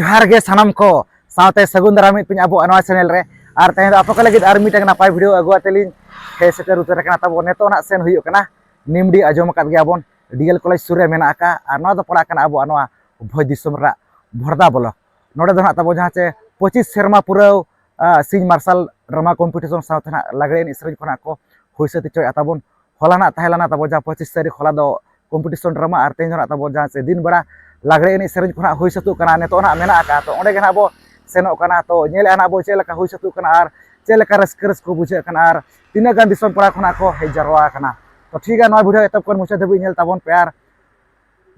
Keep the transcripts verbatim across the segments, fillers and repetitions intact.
ᱡᱚᱦᱟᱨ ᱜᱮ ᱥᱟᱱᱟᱢ ᱠᱚ, ᱥᱟᱶᱛᱮ ᱥᱟᱹᱜᱩᱱ ᱫᱟᱨᱟᱢ ᱯᱮ ᱟᱵᱚᱣᱟᱜ ᱱᱚᱣᱟ ᱪᱮᱱᱮᱞ ᱨᱮ᱾ ᱟᱨ ᱛᱮᱦᱮᱧ ᱫᱚ ᱟᱯᱮ ᱠᱚ ᱞᱟᱹᱜᱤᱫ ᱟᱨ ᱢᱤᱫᱴᱟᱝ ᱱᱟᱯᱟᱭ ᱵᱷᱤᱰᱤᱭᱳ ᱟᱹᱜᱩ ᱟᱛᱮ ᱞᱤᱧ ᱦᱮᱡ ᱥᱮᱴᱮᱨ ᱩᱛᱟᱹᱨ ᱟᱠᱟᱱᱟ᱾ ᱛᱟᱵᱚ ᱱᱤᱛᱚᱜ ᱱᱟᱜ ᱥᱮᱱ ᱦᱩᱭᱩᱜ ᱠᱟᱱᱟ ᱱᱤᱢᱰᱤ, ᱟᱸᱡᱚᱢ ᱟᱠᱟᱫ ᱜᱮᱭᱟ ᱵᱚᱱ, ᱰᱤ ᱮᱞ ᱠᱚᱞᱮᱡᱽ ᱥᱩᱨ ᱨᱮ ᱢᱮᱱᱟᱜ ᱟᱠᱟᱫ᱾ ᱟᱨ ᱱᱚᱣᱟ ᱫᱚ ᱯᱟᱲᱟᱜ ᱠᱟᱱᱟ ᱟᱵᱚᱣᱟᱜ ᱱᱚᱣᱟ ᱵᱷᱚᱸᱡᱽ ᱫᱤᱥᱚᱢ ᱨᱮᱱᱟᱜ ᱵᱷᱚᱨᱫᱟ ᱵᱞᱚᱠ᱾ ᱱᱚᱰᱮ ᱫᱚ ᱱᱟᱜ ᱛᱟᱵᱚ ᱡᱟᱦᱟᱸ ᱪᱮ ᱯᱚᱸᱪᱤᱥ ᱥᱮᱨᱢᱟ ᱯᱩᱨᱟᱹᱣ, ᱟ, ᱥᱤᱧ ᱢᱟᱨᱥᱟᱞ ᱰᱨᱟᱢᱟ ᱠᱚᱢᱯᱤᱴᱤᱥᱚᱱ ᱥᱟᱶᱛᱮ ᱱᱟᱜ ᱞᱟᱜᱽᱲᱮ ᱮᱱᱮᱡ ᱥᱮᱨᱮᱧ ᱠᱷᱚᱱᱟᱜ ᱠᱚ ᱦᱩᱭ ᱥᱟᱹᱛ ᱦᱚᱪᱚᱭᱮᱫᱼᱟ ᱛᱟᱵᱚᱱ᱾ ᱦᱚᱞᱟ ᱱᱟᱜ ᱛᱟᱦᱮᱸ ᱞᱮᱱᱟ ᱛᱟᱵᱚ ᱡᱟᱦᱟᱸ ᱯᱚᱸᱪᱤᱥ ᱛᱟᱹᱨᱤᱠᱷ, ᱦᱚᱞᱟ ᱫᱚ ᱠᱚᱢᱯᱤᱴᱤᱥᱚᱱ ᱰᱨᱟᱢᱟ, ᱟᱨ ᱛᱮᱦᱮᱧ ᱫᱚ ᱱᱟᱜ ᱛᱟᱵᱚ ᱡᱟᱦᱟᱸ ᱪᱮ ᱫᱤᱱ ᱵᱮᱲᱟ ᱞᱟᱜᱽᱲᱮ ᱮᱱᱮᱡ ᱥᱮᱨᱮᱧ ᱠᱷᱚᱱᱟᱜ ᱦᱩᱭ ᱥᱟᱹᱛᱚᱜ ᱠᱟᱱᱟ, ᱱᱤᱛᱚᱜ ᱱᱟᱜ ᱢᱮᱱᱟᱜ ᱟᱠᱟᱫ᱾ ᱛᱚ ᱚᱸᱰᱮ ᱜᱮ ᱱᱟᱜ ᱵᱚ ᱥᱮᱱᱚᱜ ᱠᱟᱱᱟ᱾ ᱛᱚ ᱧᱮᱞᱮᱫᱼᱟ ᱱᱟᱜ ᱵᱚ ᱪᱮᱫ ᱞᱮᱠᱟ ᱦᱩᱭ ᱥᱟᱹᱛᱚᱜ ᱠᱟᱱᱟ ᱟᱨ ᱪᱮᱫ ᱞᱮᱠᱟ ᱨᱟᱹᱥᱠᱟᱹ ᱨᱟᱹᱥᱠᱟᱹ ᱵᱩᱡᱷᱟᱹᱜ ᱠᱟᱱᱟ ᱟᱨ ᱛᱤᱱᱟᱹᱜ ᱜᱟᱱ ᱫᱤᱥᱚᱢ ᱯᱟᱲᱟ ᱠᱷᱚᱱᱟᱜ ᱠᱚ ᱦᱮᱡ ᱡᱟᱨᱣᱟ ᱟᱠᱟᱱᱟ᱾ ᱛᱚ ᱴᱷᱤᱠ ᱜᱮᱭᱟ, ᱱᱚᱣᱟ ᱵᱷᱤᱰᱤᱭᱳ ᱮᱛᱚᱦᱚᱵ ᱠᱷᱚᱱ ᱢᱩᱪᱟᱹᱫ ᱫᱷᱟᱹᱵᱤᱡ ᱧᱮᱞ ᱛᱟᱵᱚᱱ ᱯᱮ᱾ ᱟᱨ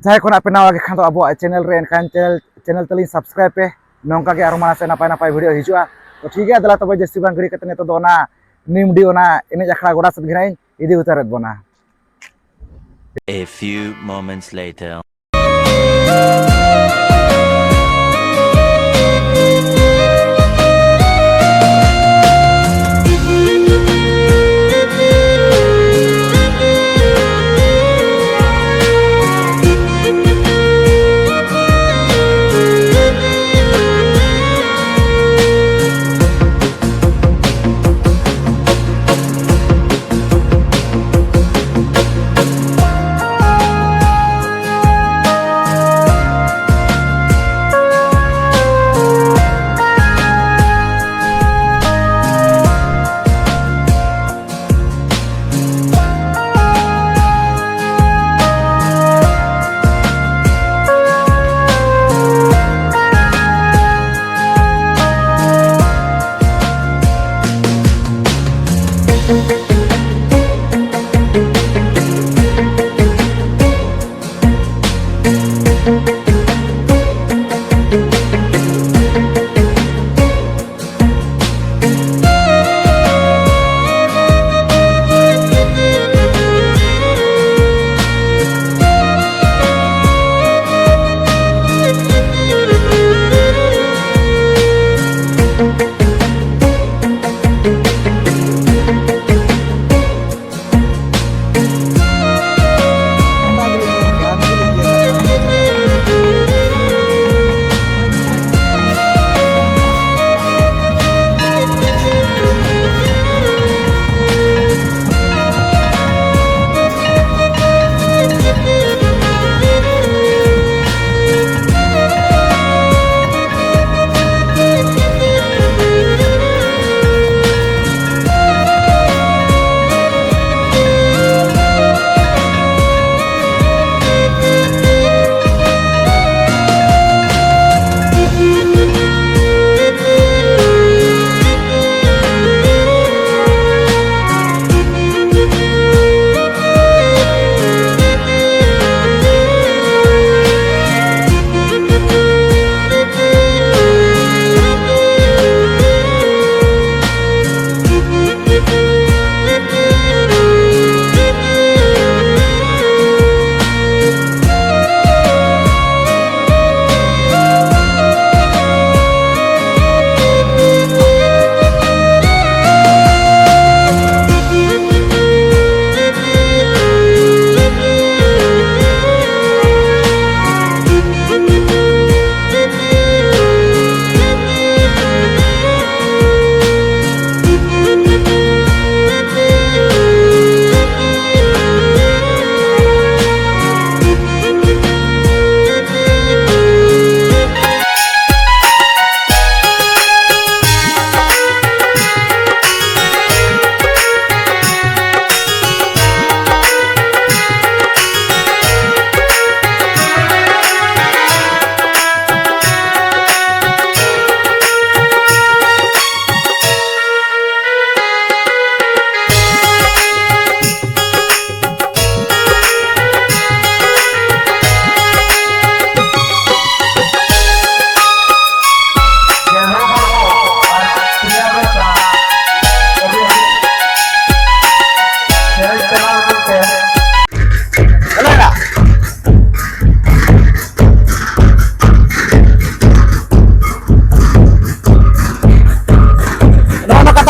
ᱡᱟᱦᱟᱸᱭ ᱠᱷᱚᱱᱟᱜ ᱯᱮ ᱱᱟᱣᱟ ᱜᱮ ᱠᱷᱟᱱ ᱫᱚ ᱟᱵᱚᱣᱟᱜ ᱪᱮᱱᱮᱞ ᱨᱮ, ᱮᱱᱠᱷᱟᱱ ᱪᱮᱱᱮᱞ, ᱪᱮᱱᱮᱞ ᱛᱟᱹᱞᱤᱧ ᱥᱟᱵᱥᱠᱨᱟᱭᱤᱵᱽ ᱯᱮ᱾ ᱱᱚᱝᱠᱟ ᱜᱮ ᱟᱨᱚ ᱢᱟᱲᱟᱝ ᱥᱮᱫ ᱱᱟᱯᱟᱭ ᱱᱟᱯᱟᱭ ᱵᱷᱤᱰᱤᱭᱳ ᱦᱤᱡᱩᱜᱼᱟ᱾ ᱛᱚ ᱴᱷᱤᱠ ᱜᱮᱭᱟ, ᱫᱮᱞᱟ ᱛᱚᱵᱮ ᱡᱟᱹᱥᱛᱤ ᱵᱟᱝ ᱜᱤᱲᱤ ᱠᱟᱛᱮ ᱱᱤᱛᱚᱜ ᱫᱚ ᱚᱱᱟ ᱱᱤᱢᱰᱤ ᱚᱱᱟ ᱮᱱᱮᱡ ᱟᱠᱷᱲᱟ ᱜᱚᱰᱟ ᱥᱮᱫ ᱜᱮ ᱱᱟᱜ ᱤᱧ ᱤᱫᱤ ᱩᱛᱟᱹᱨᱮᱫ ᱵᱚᱱᱟ᱾ A few moments later.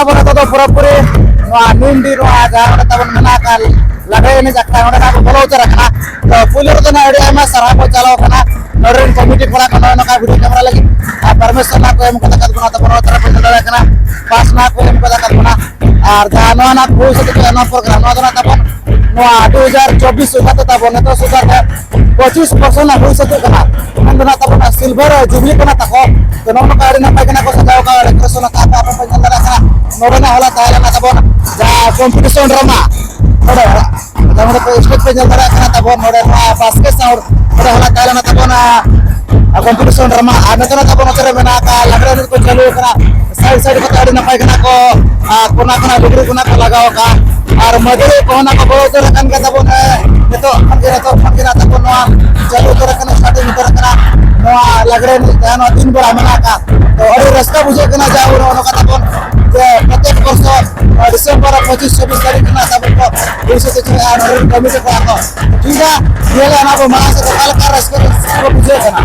ᱵᱚᱞᱮ ᱫᱚ ᱯᱩᱨᱟᱹᱯᱩᱨᱤ ᱱᱚᱣᱟ ᱱᱤᱢᱰᱤ, ᱱᱚᱣᱟ ᱡᱟᱦᱟᱸ ᱱᱚᱰᱮ ᱛᱟᱵᱚᱱ ᱢᱮᱱᱟᱜ ᱟᱠᱟᱫ ᱞᱟᱜᱽᱲᱮ ᱮᱱᱮᱡ ᱟᱠᱷᱲᱟ, ᱱᱚᱰᱮ ᱱᱟᱜ ᱵᱚᱱ ᱵᱚᱞᱚ ᱩᱛᱟᱹᱨ ᱟᱠᱟᱱᱟ᱾ ᱛᱚ ᱯᱩᱭᱞᱩ ᱨᱮᱫᱚ ᱱᱟᱜ ᱟᱹᱰᱤ ᱟᱭᱢᱟ ᱥᱟᱨᱦᱟᱣ ᱠᱚ ᱪᱟᱞᱟᱣ ᱠᱟᱱᱟ ᱱᱚᱰᱮ ᱨᱮᱱ ᱠᱚᱢᱤᱴᱤ ᱠᱚᱲᱟ ᱠᱚ ᱱᱚᱜᱼᱚᱭ ᱱᱚᱝᱠᱟ ᱵᱷᱤᱰᱤᱭᱳ ᱠᱮᱢᱮᱨᱟ ᱞᱟᱹᱜᱤᱫ ᱟᱨ ᱯᱟᱨᱢᱤᱥᱚᱱ ᱱᱟᱜ ᱠᱚ ᱮᱢ ᱠᱟᱛᱮ ᱠᱟᱛᱮ ᱵᱚᱱ ᱛᱟᱵᱚᱱ ᱱᱚᱣᱟ ᱛᱟᱨᱟ ᱯᱮ ᱧᱮᱞ ᱫᱟᱲᱮᱭᱟᱜ ᱠᱟᱱᱟ᱾ ᱯᱟᱥ ᱱᱟᱜ ᱠᱚ ᱮᱢ ᱠᱟᱛᱮ ᱠᱟᱛᱮ ᱵᱚᱱᱟ᱾ ᱟᱨ ᱡᱟᱦᱟᱸ ᱱᱚᱣᱟ ᱱᱟᱜ ᱦᱩᱭ ᱥᱟᱹᱛ ᱠᱟᱱᱟ ᱱᱚᱣᱟ ᱯᱨᱳᱜᱨᱟᱢ, ᱱᱚᱣᱟ ᱫᱚ ᱱᱟᱜ ᱛᱟᱵᱚᱱ ᱱᱚᱣᱟ ᱫᱩ ᱦᱟᱡᱟᱨ ᱪᱚᱵᱵᱤᱥ ᱥᱩᱫᱷᱟ ᱛᱮ ᱛᱟᱵᱚᱱ ᱱᱤᱛᱚᱜ ᱥᱩᱫᱷᱟ ᱛᱮ ᱯᱚᱸᱪᱤᱥ ᱵᱚᱪᱷᱚᱨ ᱨᱮᱱᱟᱜ ᱦᱩᱭ ᱥᱟᱹᱛᱚᱜ ᱠᱟᱱᱟ᱾ ᱢᱮᱱ ᱫᱚ ᱱᱟᱜ ᱛᱟᱵᱚᱱ ᱥᱤᱞᱵᱷᱟᱨ ᱡᱩᱵᱞᱤ ᱠᱟᱱᱟ ᱛᱟᱠᱚ᱾ ᱛᱚ ᱱᱚᱜᱼᱚ ᱱᱚᱝᱠᱟ ᱟᱹᱰᱤ ᱱᱟᱯᱟᱭ ᱠᱟᱱᱟ ᱠᱚ ᱥᱟᱡᱟᱣ ᱠᱟᱜᱼᱟ, ᱰᱮᱠᱳᱨᱮᱥᱚᱱ ᱟᱠᱟᱫ ᱠᱚ, ᱟᱯᱮ ᱯᱮ ᱧᱮᱞ ᱫᱟᱲᱮᱭᱟᱜ ᱠᱟᱱᱟ᱾ ᱱᱚᱰᱮᱱᱟᱜ ᱦᱚᱞᱟ ᱛᱟᱦᱮᱸ ᱞᱮᱱᱟ ᱛᱟᱵᱚᱱ ᱡᱟᱦᱟᱸ ᱠᱚᱢᱯᱤᱴᱤᱥᱚᱱ ᱰᱨᱟᱢᱟ, ᱱᱚᱰᱮ ᱱᱚᱰᱮ ᱯᱮ ᱥᱴᱮᱡᱽ ᱯᱮ ᱧᱮᱞ ᱫᱟᱲᱮᱭᱟᱜ ᱠᱟᱱᱟ ᱛᱟᱵᱚᱱ, ᱱᱚᱰᱮ ᱱᱚᱣᱟ ᱵᱟᱥᱠᱮ ᱥᱟᱣᱩᱱᱰ ᱱᱚᱰᱮ ᱦᱚᱞᱟ ᱛᱟᱦᱮᱸ ᱞᱮᱱᱟ ᱛᱟᱵᱚᱱ ᱠᱚᱢᱯᱤᱴᱤᱥᱚᱱ ᱰᱨᱟᱢᱟ᱾ ᱟᱨ ᱱᱤᱛᱚᱜ ᱛᱟᱵᱚᱱ ᱱᱚᱛᱮ ᱨᱮ ᱢᱮᱱᱟᱜ ᱟᱠᱟᱫ ᱞᱟᱜᱽᱲᱮ ᱮᱱᱮᱡ ᱠᱚ ᱪᱟᱹᱞᱩ ᱟᱠᱟᱱᱟ᱾ ᱥᱟᱭᱤᱰ ᱥᱟᱭᱤᱰ ᱠᱚᱛᱮ ᱟᱹᱰᱤ ᱱᱟᱯᱟᱭ ᱠᱟᱱᱟ ᱠᱚ, ᱟᱨ ᱠᱚᱱᱟ ᱠᱷᱚᱱᱟᱜ ᱞᱩᱜᱽᱲᱤ ᱠᱚ ᱱᱟᱜ ᱠᱚ ᱞᱟᱜᱟᱣ ᱟᱠᱟᱫᱼᱟ᱾ ᱟᱨ ᱢᱟᱹᱫᱟᱹᱲᱤᱭᱟᱹ ᱠᱚᱦᱚᱸ ᱱᱟᱜ ᱠᱚ ᱵᱚᱞᱚ ᱩᱛᱟᱹᱨ ᱟᱠᱟᱱ ᱜᱮᱭᱟ ᱛᱟᱵᱚᱱ᱾ ᱮ, ᱱᱤᱛᱚᱜ ᱠᱷᱚᱱ ᱜᱮ, ᱱᱤᱛᱚᱜ ᱠᱷᱚᱱ ᱜᱮ ᱱᱟᱜ ᱛᱟᱵᱚᱱ ᱱᱚᱣᱟ ᱪᱟᱹᱞᱩ ᱩᱛᱟᱹᱨ ᱟᱠᱟᱱᱟ, ᱥᱴᱟᱨᱴᱤᱝ ᱩᱛᱟᱹᱨ ᱟᱠᱟᱱᱟ ᱱᱚᱣᱟ ᱞᱟᱜᱽᱲᱮ ᱮᱱᱮᱡ ᱡᱟᱦᱟᱸ ᱱᱚᱣᱟ ᱫᱤᱱ ᱵᱮᱲᱟ ᱢᱮᱱᱟᱜ ᱟᱠᱟᱫ᱾ ᱛᱚ ᱟᱹᱰᱤ ᱨᱟᱹᱥᱠᱟᱹ ᱵᱩᱡᱷᱟᱹᱜ ᱠᱟᱱᱟ ᱡᱮ ᱟᱵᱚ ᱱᱚᱜᱼᱚ ᱱᱚᱝᱠᱟ ᱛᱟᱵᱚᱱ ᱡᱮ ᱯᱨᱚᱛᱮᱠ ᱵᱚᱨᱥᱚ ᱱᱚᱣᱟ ᱰᱤᱥᱮᱢᱵᱚᱨ ᱨᱮ ᱯᱚᱸᱪᱤᱥ ᱪᱷᱟᱵᱵᱤᱥ ᱛᱟᱹᱨᱤᱠᱷ ᱨᱮᱱᱟᱜ ᱛᱟᱵᱚᱱ ᱠᱚ ᱦᱩᱭ ᱥᱟᱹᱛ ᱦᱚᱪᱚᱭᱟ ᱟᱨ ᱱᱚᱰᱮ ᱨᱮᱱ ᱠᱚᱢᱤᱴᱤ ᱠᱚᱲᱟ ᱠᱚ᱾ ᱴᱷᱤᱠ ᱜᱮᱭᱟ, ᱧᱮᱞᱟ ᱚᱱᱟ ᱵᱚ ᱢᱟᱲᱟᱝ ᱥᱮᱫ ᱚᱠᱟ ᱞᱮᱠᱟ ᱨᱟᱹᱥᱠᱟᱹ ᱨᱟᱹᱥᱠᱟᱹ ᱵᱩᱡᱷᱟᱹᱜ ᱠᱟᱱᱟ᱾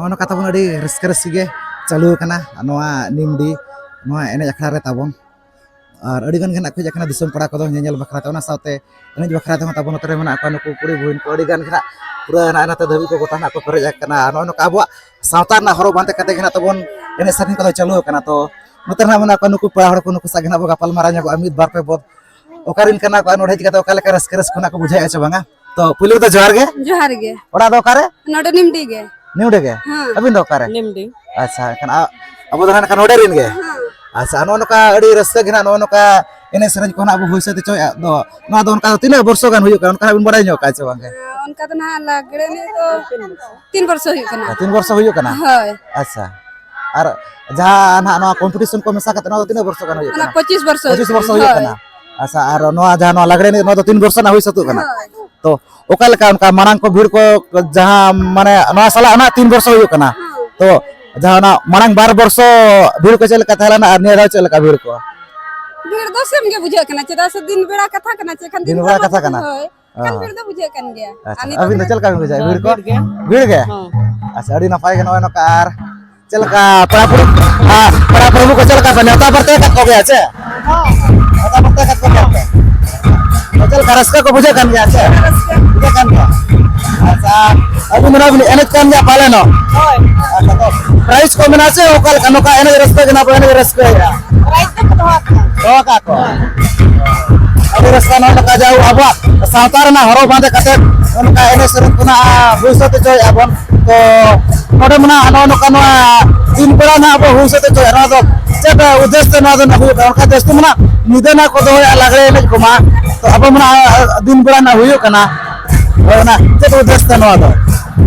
ᱱᱚᱣᱟ ᱠᱟᱛᱷᱟ ᱵᱚᱱ ᱟᱹᱰᱤ ᱨᱟᱹᱥᱠᱟᱹ ᱨᱟᱹᱥᱠᱤ ᱜᱮ ᱪᱟᱹᱞᱩ ᱟᱠᱟᱱᱟ ᱱᱚᱣᱟ ᱱᱤᱢᱰᱤ, ᱱᱚᱣᱟ ᱮᱱᱮᱡ ᱟᱠᱷᱲᱟ ᱨᱮ ᱛᱟᱵᱚᱱ᱾ ᱟᱨ ᱟᱹᱰᱤ ᱜᱟᱱ ᱜᱮ ᱱᱟᱜ ᱠᱚ ᱦᱮᱡ ᱟᱠᱟᱱᱟ ᱫᱤᱥᱚᱢ ᱯᱟᱲᱟ ᱠᱚᱫᱚ ᱧᱮᱧᱮᱞ ᱵᱟᱠᱷᱨᱟ ᱛᱮ, ᱚᱱᱟ ᱥᱟᱶᱛᱮ ᱮᱱᱮᱡ ᱵᱟᱠᱷᱨᱟ ᱛᱮᱦᱚᱸ ᱛᱟᱵᱚᱱ ᱱᱚᱛᱮ ᱨᱮ ᱢᱮᱱᱟᱜ ᱠᱚᱣᱟ ᱱᱩᱠᱩ ᱠᱩᱲᱤ ᱵᱩᱦᱤᱱ ᱠᱚ ᱟᱹᱰᱤ ᱜᱟᱱ ᱜᱮ ᱱᱟᱜ ᱯᱩᱨᱟᱹ ᱱᱟᱜ ᱱᱟᱛᱮ ᱫᱷᱟᱹᱵᱤᱡ ᱠᱚ ᱜᱚᱴᱟ ᱱᱟᱜ ᱠᱚ ᱯᱮᱨᱮᱡ ᱟᱠᱟᱱᱟ᱾ ᱟᱨ ᱱᱚᱜᱼᱚᱭ ᱱᱚᱝᱠᱟ ᱟᱵᱚᱣᱟᱜ ᱥᱟᱶᱛᱟ ᱨᱮᱱᱟᱜ ᱦᱚᱨᱚᱜ ᱵᱟᱸᱫᱮ ᱠᱟᱛᱮ ᱜᱮ ᱱᱟᱜ ᱛᱟᱵᱚᱱ ᱮᱱᱮᱡ ᱥᱮᱨᱮᱧ ᱠᱚᱫᱚ ᱪᱟᱹᱞᱩ ᱟᱠᱟᱱᱟ᱾ ᱛᱚ ᱱᱚᱛᱮ ᱨᱮ ᱱᱟᱜ ᱢᱮᱱᱟᱜ ᱠᱚᱣᱟ ᱱᱩᱠᱩ ᱯᱮᱲᱟ ᱦᱚᱲ ᱠᱚ, ᱱᱩᱠᱩ ᱥᱟᱶ ᱜᱮ ᱱᱟᱜ ᱵᱚ ᱜᱟᱯᱟᱞ ᱢᱟᱨᱟᱣ ᱧᱚᱜᱚᱜᱼᱟ ᱢᱤᱫ ᱵᱟᱨ ᱯᱮ ᱵᱚ ᱚᱠᱟ ᱨᱮᱱ ᱠᱟᱱᱟ ᱠᱚ ᱟᱨ ᱱᱚᱰᱮ ᱦᱮᱡ ᱠᱟᱛᱮ ᱚᱠᱟ ᱞᱮᱠᱟ ᱨᱟᱹᱥᱠᱟᱹ ᱨᱟᱹᱥᱠᱟᱹ ᱠᱷᱚᱱᱟᱜ ᱠᱚ ᱵᱩᱡᱷᱟᱹᱣᱮᱫᱼᱟ ᱥᱮ ᱵᱟᱝᱟ? ᱛᱚ ᱯᱩᱭᱞᱩ ᱨᱮᱫᱚ ᱡᱚᱦᱟᱨ ᱜᱮ᱾ ᱡᱚᱦᱟᱨ ᱜᱮ᱾ ᱚᱲᱟᱜ ᱫᱚ ᱚᱠᱟᱨᱮ? ᱱᱚᱰᱮ ᱱᱤᱢᱰᱤ ᱜᱮ᱾ ᱱᱤᱢᱰᱤ ᱜᱮ? ᱦᱮᱸ᱾ ᱟᱹᱵᱤᱱ ᱫᱚ ᱚᱠᱟᱨᱮ? ᱱᱤᱢᱰᱤ᱾ ᱟᱪᱪᱷᱟ, ᱮᱱᱠᱷᱟᱱ ᱟ-, ᱟᱵᱚ ᱫᱚ ᱱᱟᱜ ᱠᱷᱟᱱ ᱱᱚᱰᱮ ᱨᱮᱱ ᱜᱮ᱾ ᱦᱮᱸ᱾ ᱟᱪᱪᱷᱟ, ᱱᱚᱜᱼᱚ ᱱᱚᱝᱠᱟ ᱟᱹᱰᱤ ᱨᱟᱹᱥᱠᱟᱹ ᱜᱮ ᱱᱟᱜ ᱱᱚᱜᱼᱚ ᱱᱚᱝᱠᱟ ᱮᱱᱮᱡ ᱥᱮᱨᱮᱧ ᱠᱚ ᱱᱟᱜ ᱵᱚ ᱦᱩᱭ ᱥᱟᱹᱛ ᱦᱚᱪᱚᱭᱮᱫ ᱫᱚ, ᱱᱚᱣᱟ ᱫᱚ ᱚᱱᱠᱟ ᱫᱚ ᱛᱤᱱᱟᱹᱜ ᱵᱚᱨᱥᱚ ᱜᱟᱱ ᱦᱩᱭᱩᱜ ᱠᱟᱱᱟ, ᱚᱱᱠᱟ ᱱᱟᱜ ᱵᱤᱱ ᱵᱟᱲᱟᱭ ᱧᱚᱜ ᱠᱟᱜᱼᱟ ᱥᱮ ᱵᱟᱝ ᱜᱮ? ᱦᱮᱸ, ᱚᱱᱠᱟ ᱫᱚ ᱱᱟᱜ ᱞᱟᱜᱽᱲᱮ ᱮᱱᱮᱡ ᱫᱚ ᱛᱤᱱ ᱵᱚᱨᱥᱚ ᱦᱩᱭᱩᱜ ᱠᱟᱱᱟ᱾ ᱛᱤᱱ ᱵᱚᱨᱥᱚ ᱦᱩᱭᱩᱜ ᱠᱟᱱᱟ? ᱦᱳᱭ᱾ ᱟᱪᱪᱷᱟ, ᱟᱨ ᱡᱟᱦᱟᱸ ᱱᱟᱜ ᱱᱚᱣᱟ ᱠᱚᱢᱯᱤᱴᱤᱥᱚᱱ ᱠᱚ ᱢᱮᱥᱟ ᱠᱟᱛᱮ ᱱᱚᱣᱟ ᱫᱚ ᱛᱤᱱᱟᱹᱜ ᱵᱚᱨᱥᱚ ᱜᱟᱱ ᱦᱩᱭᱩᱜ ᱚᱱᱟ ᱠᱟᱱᱟ? ᱯᱚᱸᱪᱤᱥ ᱵᱚᱨᱥᱚ ᱯᱚᱸᱪᱤᱥ ᱦᱩᱭᱩᱜ ᱵᱚᱨᱥᱚ ᱠᱟᱱᱟ᱾ ᱦᱩᱭᱩᱜ ᱦᱳᱭ᱾ ᱠᱟᱱᱟ᱾ ᱟᱪᱪᱷᱟ, ᱟᱨ ᱱᱚᱣᱟ ᱡᱟᱦᱟᱸ ᱱᱚᱣᱟ ᱞᱟᱜᱽᱲᱮ ᱮᱱᱮᱡ, ᱱᱚᱣᱟ ᱫᱚ ᱛᱤᱱ ᱵᱚᱨᱥᱚ ᱨᱮᱱᱟᱜ ᱦᱩᱭ ᱥᱟᱹᱛᱚᱜ ᱠᱟᱱᱟ? ᱦᱳᱭ᱾ ᱛᱚ ᱚᱠᱟ ᱞᱮᱠᱟ ᱚᱱᱠᱟ ᱢᱟᱲᱟᱝ ᱠᱚ ᱵᱷᱤᱲ ᱠᱚ ᱡᱟᱦᱟᱸ ᱢᱟᱱᱮ ᱱᱚᱣᱟ ᱥᱟᱞᱟᱜ ᱱᱟᱜ ᱛᱤᱱ ᱵᱚᱨᱥᱚ ᱦᱩᱭᱩᱜ ᱠᱟᱱᱟ? ᱦᱮᱸ᱾ ᱛᱚ ᱡᱟᱦᱟᱸ ᱚᱱᱟ ᱢᱟᱲᱟᱝ ᱵᱟᱨ ᱵᱚᱨᱥᱚ ᱵᱷᱤᱲ ᱠᱚ ᱪᱮᱫ ᱞᱮᱠᱟ ᱛᱟᱦᱮᱸ ᱞᱮᱱᱟ ᱟᱨ ᱱᱤᱭᱟᱹ ᱫᱷᱟᱣ ᱪᱮᱫ ᱞᱮᱠᱟ ᱵᱷᱤᱲ ᱠᱚ? ᱵᱷᱤᱲ ᱫᱚ ᱥᱮᱢ ᱜᱮ ᱵᱩᱡᱷᱟᱹᱜ ᱠᱟᱱᱟ, ᱪᱮᱫᱟᱜ ᱥᱮ ᱫᱤᱱ ᱵᱮᱲᱟ ᱠᱟᱛᱷᱟ ᱠᱟᱱᱟ, ᱪᱮᱫ ᱠᱷᱟᱱ ᱫᱤᱱ ᱫᱤᱱ ᱵᱮᱲᱟ ᱵᱮᱲᱟ ᱠᱟᱛᱷᱟ ᱠᱟᱱᱟ᱾ ᱦᱳᱭ᱾ ᱦᱮᱸ, ᱠᱷᱟᱱ ᱦᱮᱸ᱾ ᱵᱷᱤᱲ ᱫᱚ ᱵᱩᱡᱷᱟᱹᱜ ᱠᱟᱱ ᱜᱮᱭᱟ᱾ ᱟᱪᱪᱷᱟ, ᱟᱨ ᱱᱤᱛᱚᱜ ᱟᱹᱵᱤᱱ ᱫᱚ ᱫᱚ ᱪᱮᱫ ᱞᱮᱠᱟ ᱵᱤᱱ ᱵᱩᱡᱷᱟᱹᱣᱟ? ᱵᱷᱤᱲ ᱠᱚ? ᱵᱷᱤᱲ ᱜᱮ᱾ ᱵᱷᱤᱲ ᱜᱮ? ᱦᱮᱸ᱾ ᱟᱪᱪᱷᱟ, ᱟᱹᱰᱤ ᱱᱟᱯᱟᱭ ᱜᱮ᱾ ᱱᱚᱜᱼᱚᱭ ᱱᱚᱝᱠᱟ ᱟᱨ ᱪᱮᱫ ᱞᱮᱠᱟ ᱯᱮᱲᱟ ᱯᱩᱨᱵᱷᱩ, ᱟᱨ ᱯᱮᱲᱟ ᱯᱩᱨᱵᱷᱩ ᱠᱚ ᱪᱮᱫ ᱞᱮᱠᱟ ᱯᱮ ᱱᱮᱣᱛᱟ ᱵᱟᱨᱛᱮ ᱟᱠᱟᱫ ᱠᱚᱜᱮᱭᱟ ᱪᱮ? ᱦᱚᱸ᱾ ᱱᱮᱣᱛᱟ ᱵᱟᱨᱛᱮ ᱟᱠᱟᱫ ᱠᱚᱜᱮᱭᱟ ᱯᱮ? ᱪᱮᱫ ᱞᱮᱠᱟ ᱨᱟᱹᱥᱠᱟᱹ ᱠᱚ ᱵᱩᱡᱷᱟᱹᱜ ᱠᱟᱱ ᱜᱮᱭᱟ ᱪᱮ? ᱨᱟᱹᱥᱠᱟᱹ᱾ ᱵᱩᱡᱷᱟᱹᱜ ᱠᱟᱱ ᱜᱮᱭᱟ᱾ ᱟᱪᱪᱷᱟ, ᱟᱹᱵᱤᱱ ᱫᱚ ᱱᱟᱜ ᱵᱤᱱ ᱮᱱᱮᱡ ᱠᱟᱱ ᱜᱮᱭᱟ ᱯᱟᱞᱮᱱᱚᱜ? ᱦᱳᱭ᱾ ᱟᱪᱪᱷᱟ, ᱛᱚ ᱯᱨᱟᱭᱤᱡᱽ ᱠᱚ ᱢᱮᱱᱟᱜᱼᱟ ᱪᱮ ᱚᱠᱟ ᱞᱮᱠᱟ? ᱱᱚᱝᱠᱟ ᱮᱱᱮᱡ ᱨᱟᱹᱥᱠᱟᱹ ᱜᱮ ᱱᱟᱜ ᱵᱚ ᱮᱱᱮᱡ ᱨᱟᱹᱥᱠᱟᱹᱭᱮᱫᱼᱟ? ᱯᱨᱟᱭᱤᱡᱽ ᱫᱚᱠᱚ ᱫᱚᱦᱚ ᱠᱟᱜᱼᱟ᱾ ᱫᱚᱦᱚ ᱠᱟᱜ ᱠᱚ᱾ ᱟᱹᱰᱤ ᱨᱟᱹᱥᱠᱟᱹ ᱱᱚᱜᱼᱚ ᱱᱚᱝᱠᱟ ᱡᱟᱭᱦᱳᱠ ᱟᱵᱚᱣᱟᱜ ᱥᱟᱶᱛᱟ ᱨᱮᱱᱟᱜ ᱦᱚᱨᱚᱜ ᱵᱟᱸᱫᱮ ᱠᱟᱛᱮ ᱚᱱᱠᱟ ᱮᱱᱮᱡ ᱥᱮᱨᱮᱧ ᱠᱚ ᱱᱟᱜ ᱦᱩᱭ ᱥᱟᱹᱛ ᱦᱚᱪᱚᱭᱮᱫᱼᱟ ᱵᱚᱱ᱾ ᱛᱚ ᱱᱚᱰᱮ ᱢᱟ ᱱᱟᱜ ᱱᱚᱜᱼᱚ ᱱᱚᱝᱠᱟ ᱱᱚᱣᱟ ᱫᱤᱱ ᱵᱮᱲᱟ ᱱᱟᱜ ᱵᱚ ᱦᱩᱭ ᱥᱟᱹᱛ ᱦᱚᱪᱚᱭᱮᱫᱼᱟ, ᱱᱚᱣᱟ ᱫᱚ ᱪᱮᱫ ᱩᱫᱽᱫᱮᱥ ᱛᱮ ᱱᱚᱣᱟ ᱫᱚ ᱱᱟᱜ ᱦᱩᱭᱩᱜ ᱠᱟᱱᱟ? ᱚᱱᱠᱟ ᱡᱟᱹᱥᱛᱤ ᱢᱟ ᱱᱟᱜ ᱧᱤᱫᱟᱹ ᱱᱟᱜ ᱠᱚ ᱫᱚᱦᱚᱭᱮᱫᱼᱟ ᱞᱟᱜᱽᱲᱮ ᱮᱱᱮᱡ ᱠᱚᱢᱟ, ᱛᱚ ᱟᱵᱚ ᱢᱟ ᱱᱟᱜ ᱫᱤᱱ ᱵᱮᱲᱟ ᱱᱟᱜ ᱦᱩᱭᱩᱜ ᱠᱟᱱᱟ᱾ ᱦᱳᱭ, ᱚᱱᱟ ᱪᱮᱫ ᱩᱫᱽᱫᱮᱥ ᱛᱮ ᱱᱚᱣᱟ ᱫᱚ?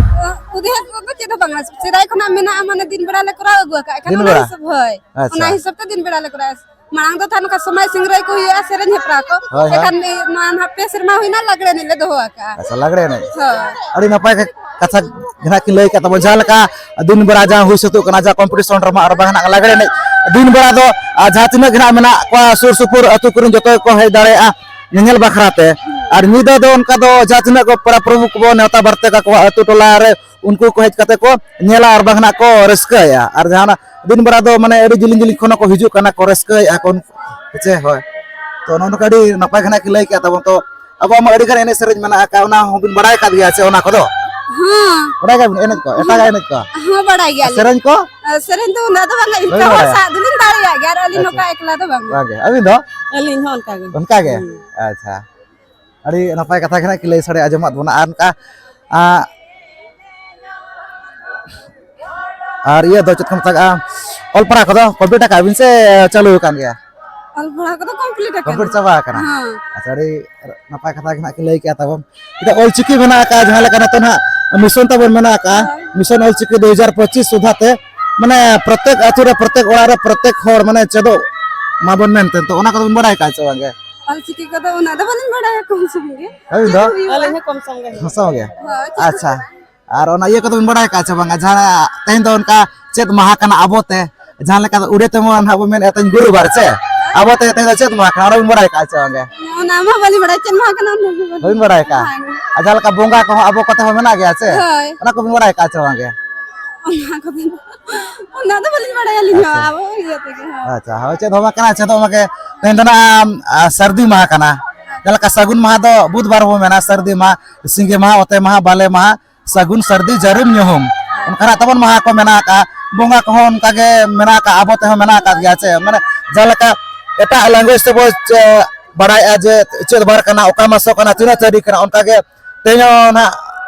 ᱩᱫᱽᱫᱮᱥ ᱫᱚ ᱪᱮᱫ ᱦᱚᱸ ᱵᱟᱝᱟ, ᱥᱮᱫᱟᱭ ᱠᱷᱚᱱᱟᱜ ᱢᱮᱱᱟᱜᱼᱟ, ᱢᱟᱱᱮ ᱫᱤᱱ ᱵᱮᱲᱟ ᱞᱮ ᱠᱚᱨᱟᱣ ᱟᱹᱜᱩ ᱟᱠᱟᱫᱼᱟ, ᱮᱱᱠᱷᱟᱱ ᱫᱤᱱ ᱚᱱᱟ ᱵᱮᱲᱟ? ᱦᱤᱥᱟᱹᱵ, ᱦᱳᱭ, ᱟᱪᱪᱷᱟ᱾ ᱚᱱᱟ ᱦᱤᱥᱟᱹᱵ ᱛᱮ ᱫᱤᱱ ᱵᱮᱲᱟ ᱞᱮ ᱠᱚᱨᱟᱣᱟ᱾ ᱢᱟᱲᱟᱝ ᱫᱚ ᱛᱟᱦᱮᱸ ᱱᱚᱝᱠᱟ ᱥᱚᱢᱟᱡᱽ ᱥᱤᱝᱨᱟᱹᱭ ᱠᱚ ᱦᱩᱭᱩᱜᱼᱟ, ᱥᱮᱨᱮᱧ ᱦᱮᱯᱨᱟᱣ ᱠᱚ᱾ ᱦᱳᱭ, ᱦᱳᱭ᱾ ᱮᱱᱠᱷᱟᱱ ᱱᱤ-, ᱱᱚᱣᱟ ᱱᱟᱦᱟᱜ ᱯᱮ ᱥᱮᱨᱢᱟ ᱦᱩᱭᱱᱟ, ᱞᱟᱜᱽᱲᱮ ᱮᱱᱮᱡ ᱞᱮ ᱫᱚᱦᱚ ᱟᱠᱟᱫᱼᱟ᱾ ᱟᱪᱪᱷᱟ, ᱞᱟᱜᱽᱲᱮ ᱮᱱᱮᱡ᱾ ᱦᱳᱭ᱾ ᱟᱹᱰᱤ ᱱᱟᱯᱟᱭ ᱠᱟ-, ᱠᱟᱛᱷᱟ ᱜᱮ ᱱᱟᱦᱟᱜ ᱠᱤᱱ ᱞᱟᱹᱭ ᱠᱟᱫ ᱛᱟᱵᱚᱱ, ᱡᱟᱦᱟᱸ ᱞᱮᱠᱟ ᱫᱤᱱ ᱵᱮᱲᱟ ᱡᱟᱦᱟᱸ ᱦᱩᱭ ᱥᱟᱹᱛᱚᱜ ᱠᱟᱱᱟ, ᱡᱟᱦᱟᱸ ᱠᱚᱢᱯᱤᱴᱤᱥᱚᱱ ᱨᱮᱢᱟ ᱟᱨ ᱵᱟᱝ ᱱᱟᱦᱟᱜ ᱞᱟᱜᱽᱲᱮ ᱮᱱᱮᱡ ᱫᱤᱱ ᱵᱮᱲᱟ ᱫᱚ, ᱟᱨ, ᱡᱟᱦᱟᱸ ᱛᱤᱱᱟᱹᱜ ᱜᱮ ᱱᱟᱦᱟᱜ ᱢᱮᱱᱟᱜ ᱠᱚᱣᱟ ᱥᱩᱨ ᱥᱩᱯᱩᱨ ᱟᱹᱛᱩ ᱠᱚᱨᱮᱱ ᱡᱚᱛᱚ ᱜᱮᱠᱚ ᱦᱮᱡ ᱫᱟᱲᱮᱭᱟᱜᱼᱟ ᱧᱮᱧᱮᱞ ᱵᱟᱠᱷᱨᱟ ᱛᱮ᱾ ᱟᱨ ᱧᱤᱫᱟᱹ ᱫᱚ ᱚᱱᱠᱟ ᱫᱚ ᱡᱟᱦᱟᱸ ᱛᱤᱱᱟᱹᱜ ᱠᱚ ᱯᱮᱲᱟ ᱯᱨᱚᱵᱷᱩ ᱠᱚᱵᱚᱱ ᱱᱮᱣᱛᱟ ᱵᱟᱨᱛᱮ ᱠᱟᱠᱚᱣᱟ ᱟᱹᱛᱩ ᱴᱚᱞᱟ ᱨᱮ, ᱩᱱᱠᱩ ᱠᱚ ᱦᱮᱡ ᱠᱟᱛᱮ ᱠᱚ ᱧᱮᱞᱟ ᱟᱨ ᱵᱟᱝ ᱱᱟᱜ ᱠᱚ ᱨᱟᱹᱥᱠᱟᱹᱭᱟ᱾ ᱟᱨ ᱡᱟᱦᱟᱱᱟᱜ ᱫᱤᱱ ᱵᱮᱲᱟ ᱫᱚ ᱢᱟᱱᱮ ᱟᱹᱰᱤ ᱡᱤᱞᱤᱧ ᱡᱤᱞᱤᱧ ᱠᱷᱚᱱ ᱦᱚᱸᱠᱚ ᱦᱤᱡᱩᱜ ᱠᱟᱱᱟ ᱠᱚ, ᱨᱟᱹᱥᱠᱟᱹᱭᱮᱫᱼᱟ ᱠᱚ ᱩᱱᱠᱩ᱾ ᱦᱮᱸ ᱪᱮ? ᱦᱳᱭ᱾ ᱛᱚ ᱱᱚᱜᱼᱚ ᱱᱚᱝᱠᱟ ᱟᱹᱰᱤ ᱱᱟᱯᱟᱭ ᱜᱮ ᱱᱟᱜ ᱠᱤᱱ ᱞᱟᱹᱭ ᱠᱮᱜᱼᱟ ᱛᱟᱵᱚᱱ᱾ ᱛᱚ ᱟᱵᱚᱣᱟᱜ ᱢᱟ ᱟᱹᱰᱤ ᱜᱟᱱ ᱮᱱᱮᱡ ᱥᱮᱨᱮᱧ ᱢᱮᱱᱟᱜ ᱟᱠᱟᱫ, ᱚᱱᱟ ᱦᱚᱸᱵᱤᱱ ᱵᱟᱲᱟᱭ ᱟᱠᱟᱫ ᱜᱮᱭᱟ ᱪᱮ ᱚᱱᱟ ᱠᱚᱫᱚ? ᱦᱮᱸ᱾ ᱵᱟᱲᱟᱭ ᱜᱮᱭᱟᱵᱤᱱ ᱮᱱᱮᱡ ᱠᱚ, ᱮᱴᱟᱜᱟᱜ ᱮᱱᱮᱡ ᱠᱚ? ᱦᱚᱸ, ᱵᱟᱲᱟᱭ ᱟᱨ ᱜᱮᱭᱟᱞᱤᱧ᱾ ᱥᱮᱨᱮᱧ ᱠᱚ? ᱟᱨ ᱥᱮᱨᱮᱧ ᱫᱚ ᱩᱱᱟᱹᱜ ᱫᱚ ᱵᱟᱝ, ᱵᱟᱹᱵᱤᱱ ᱤᱱᱠᱟ ᱦᱚᱲ ᱵᱟᱲᱟᱭᱟ? ᱥᱟᱶ ᱫᱚᱞᱤᱧ ᱫᱟᱲᱮᱭᱟᱜ ᱜᱮᱭᱟ, ᱟᱨ ᱟᱹᱞᱤᱧ ᱟᱪᱪᱷᱟ᱾ ᱱᱚᱝᱠᱟ ᱮᱠᱞᱟ ᱫᱚ ᱵᱟᱝ᱾ ᱵᱟᱝ ᱜᱮ᱾ ᱟᱹᱵᱤᱱ ᱫᱚ? ᱟᱹᱞᱤᱧ ᱦᱚᱸ ᱚᱱᱠᱟ ᱜᱮ᱾ ᱚᱱᱠᱟ ᱜᱮ? ᱦᱩᱸ᱾ ᱟᱪᱪᱷᱟ᱾ ᱟᱹᱰᱤ ᱱᱟᱯᱟᱭ ᱠᱟᱛᱷᱟ ᱜᱮ ᱱᱟᱜ ᱠᱤᱱ ᱞᱟᱹᱭ ᱥᱟᱰᱮ ᱟᱸᱡᱚᱢᱟᱫ ᱵᱚᱱᱟ᱾ ᱟᱨ ᱚᱱᱠᱟ, ᱟᱸ, ᱟᱨ ᱤᱭᱟᱹ ᱫᱚ ᱪᱮᱫ ᱠᱚ ᱢᱮᱛᱟᱜᱼᱟ, ᱚᱞ ᱯᱟᱲᱦᱟᱣ ᱠᱚᱫᱚ complete ᱟᱠᱟᱫ ᱵᱤᱱ ᱥᱮ ᱪᱟᱹᱞᱩ ᱟᱠᱟᱱ ᱜᱮᱭᱟ? ᱚᱞ ᱯᱟᱲᱦᱟᱣ ᱠᱚᱫᱚ complete ᱟᱠᱟᱱᱟ᱾ Complete ᱪᱟᱵᱟ ᱟᱠᱟᱱᱟ? ᱦᱮᱸ᱾ ᱟᱪᱪᱷᱟ, ᱟᱹᱰᱤ ᱱᱟᱯᱟᱭ ᱠᱟᱛᱷᱟ ᱜᱮ ᱱᱟᱜ ᱠᱤᱱ ᱞᱟᱹᱭ ᱠᱮᱜᱼᱟ ᱛᱟᱵᱚᱱ᱾ ᱱᱤᱛᱚᱜ ᱚᱞ ᱪᱤᱠᱤ ᱢᱮᱱᱟᱜ ᱟᱠᱟᱫᱼᱟ, ᱡᱟᱦᱟᱸ ᱞᱮᱠᱟ ᱱᱤᱛᱚᱜ ᱱᱟᱜ mission ᱛᱟᱵᱚᱱ ᱢᱮᱱᱟᱜ ᱟᱠᱟᱫᱼᱟ, ᱦᱳᱭ᱾ Mission ᱚᱞ ᱪᱤᱠᱤ ᱫᱩ ᱦᱟᱡᱟᱨ ᱯᱚᱸᱪᱤᱥ ᱥᱩᱫᱷᱟ ᱛᱮ, ᱢᱟᱱᱮ, ᱯᱨᱚᱛᱮᱠ ᱟᱹᱛᱩ ᱨᱮ, ᱯᱨᱚᱛᱮᱠ ᱚᱲᱟᱜ ᱨᱮ, ᱯᱨᱚᱛᱮᱠ ᱦᱚᱲ, ᱢᱟᱱᱮ, ᱪᱮᱫᱚᱜ ᱢᱟᱵᱚᱱ ᱢᱮᱱᱛᱮ, ᱛᱚ ᱚᱱᱟ ᱠᱚᱫᱚ ᱵᱤᱱ ᱵᱟᱲᱟᱭ ᱟᱠᱟᱫᱼᱟ ᱪᱮ ᱵᱟᱝ ᱜᱮ? ᱚᱞ ᱪᱤᱠᱤ ᱠᱚᱫᱚ ᱩᱱᱟᱹᱜ ᱫᱚ ᱵᱟᱹᱞᱤᱧ ᱵᱟᱲᱟᱭᱟ, ᱠᱚᱢ ᱥᱚᱢ ᱜᱮ᱾ ᱟᱹᱵᱤᱱ ᱫᱚ? ᱪᱮᱫ ᱦᱩᱭᱩᱜᱼᱟ? ᱟᱹᱞᱤᱧ ᱦᱚᱸ ᱠᱚᱢ ᱥᱚᱢ ᱜᱮ᱾ ᱦᱳᱭ, ᱪᱮᱫ ᱟᱪᱪᱷᱟ᱾ ᱦᱩᱭᱩᱜᱼᱟ? ᱟᱨ ᱚᱱᱟ ᱤᱭᱟᱹ ᱠᱚᱫᱚ ᱵᱤᱱ ᱵᱟᱲᱟᱭ ᱟᱠᱟᱫᱼᱟ ᱪᱮ ᱵᱟᱝᱟ? ᱡᱟᱦᱟᱸ ᱛᱮᱦᱮᱧ ᱫᱚ ᱚᱱᱠᱟ ᱪᱮᱫ ᱢᱟᱦᱟ ᱠᱟᱱᱟ ᱟᱵᱚᱛᱮ? ᱡᱟᱦᱟᱸ ᱞᱮᱠᱟ ᱫᱚ ᱩᱲᱤᱭᱟ ᱛᱮᱢᱟ ᱱᱟᱦᱟᱜ ᱵᱚ ᱢᱮᱱᱮᱫ ᱛᱟᱦᱮᱸ ᱜᱩᱨᱩᱵᱟᱨ ᱪᱮ? ᱟᱵᱚᱛᱮ ᱛᱮᱦᱮᱧ ᱫᱚ ᱪᱮᱫ ᱢᱟᱦᱟ ᱠᱟᱱᱟ? ᱚᱱᱟ ᱵᱤᱱ ᱵᱟᱲᱟᱭ ᱟᱠᱟᱫᱼᱟ ᱪᱮ ᱵᱟᱝ ᱜᱮ? ᱚᱱᱟ ᱢᱟ ᱵᱟᱹᱞᱤᱧ ᱵᱟᱲᱟᱭᱟ, ᱪᱮᱫ ᱢᱟᱦᱟ ᱠᱟᱱᱟ ᱚᱱᱟ ᱜᱮ ᱵᱟᱹᱞᱤᱧ ᱵᱟᱹᱵᱤᱱ ᱵᱟᱲᱟᱭ ᱟᱠᱟᱫᱼᱟ? ᱵᱟᱝ᱾ ᱟᱨ ᱡᱟᱦᱟᱸ ᱞᱮᱠᱟ ᱵᱚᱸᱜᱟ ᱠᱚᱦᱚᱸ ᱟᱵᱚ ᱠᱚᱛᱮ ᱦᱚᱸ ᱢᱮᱱᱟᱜ ᱜᱮᱭᱟ ᱪᱮ? ᱦᱳᱭ᱾ ᱚᱱᱟ ᱠᱚᱵᱤᱱ ᱵᱟᱲᱟᱭ ᱟᱠᱟᱫᱼᱟ ᱪᱮ ᱵᱟᱝ ᱜᱮ? ᱚᱱᱟ ᱠᱚᱫᱚ, ᱚᱱᱟ ᱫᱚ ᱵᱟᱹᱞᱤᱧ ᱵᱟᱲᱟᱭᱟ ᱟᱹᱞᱤᱧ ᱦᱚᱸ, ᱟᱪᱪᱷᱟ᱾ ᱟᱵᱚ ᱤᱭᱟᱹ ᱛᱮᱜᱮ, ᱦᱳᱭ᱾ ᱟᱪᱪᱷᱟ, ᱦᱳᱭ, ᱪᱮᱫ ᱦᱚᱸ ᱵᱟᱝ ᱠᱟᱱᱟ, ᱪᱮᱫ ᱦᱚᱸ ᱵᱟᱝ ᱜᱮ᱾ ᱛᱮᱦᱮᱧ ᱫᱚ ᱱᱟᱜ, ᱟᱢ, ᱟ, ᱥᱟᱹᱨᱫᱤ ᱢᱟᱦᱟ ᱠᱟᱱᱟ᱾ ᱡᱟᱦᱟᱸ ᱞᱮᱠᱟ ᱥᱟᱹᱜᱩᱱ ᱢᱟᱦᱟ ᱫᱚ ᱵᱩᱫᱷᱵᱟᱨ ᱵᱚ ᱢᱮᱱᱟ, ᱥᱟᱹᱨᱫᱤ ᱢᱟᱦᱟ, ᱥᱤᱸᱜᱮ ᱢᱟᱦᱟ, ᱚᱛᱮ ᱢᱟᱦᱟ, ᱵᱟᱞᱮ ᱢᱟᱦᱟ, ᱥᱟᱹᱜᱩᱱ ᱥᱟᱹᱨᱫᱤ ᱡᱟᱹᱨᱩᱢ ᱧᱩᱦᱩᱢ, ᱚᱱᱠᱟᱱᱟᱜ ᱛᱟᱵᱚᱱ ᱢᱟᱦᱟ ᱠᱚ ᱢᱮᱱᱟᱜ ᱟᱠᱟᱫᱼᱟ᱾ ᱵᱚᱸᱜᱟ ᱠᱚᱦᱚᱸ ᱚᱱᱠᱟᱜᱮ ᱢᱮᱱᱟᱜ ᱟᱠᱟᱫᱼᱟ, ᱟᱵᱚ ᱛᱮᱦᱚᱸ ᱢᱮᱱᱟᱜ ᱟᱠᱟᱫ ᱜᱮᱭᱟ ᱪᱮ? ᱢᱟᱱᱮ ᱡᱟᱦᱟᱸ ᱞᱮᱠᱟ ᱮᱴᱟᱜ language ᱛᱮᱵᱚ ᱪᱮ-, ᱵᱟᱲᱟᱭᱮᱫᱼᱟ ᱡᱮ ᱪᱮᱫ ᱵᱟᱨ ᱠᱟᱱᱟ, ᱚᱠᱟ ᱢᱟᱥᱚ ᱠᱟᱱᱟ, ᱛᱤᱱᱟᱹᱜ ᱛᱟᱹᱨᱤᱠᱷ ᱠᱟᱱᱟ, ᱚᱱᱠᱟᱜᱮ ᱛᱮᱦᱮᱧ ᱦᱚᱸ ᱱᱟᱦᱟᱜ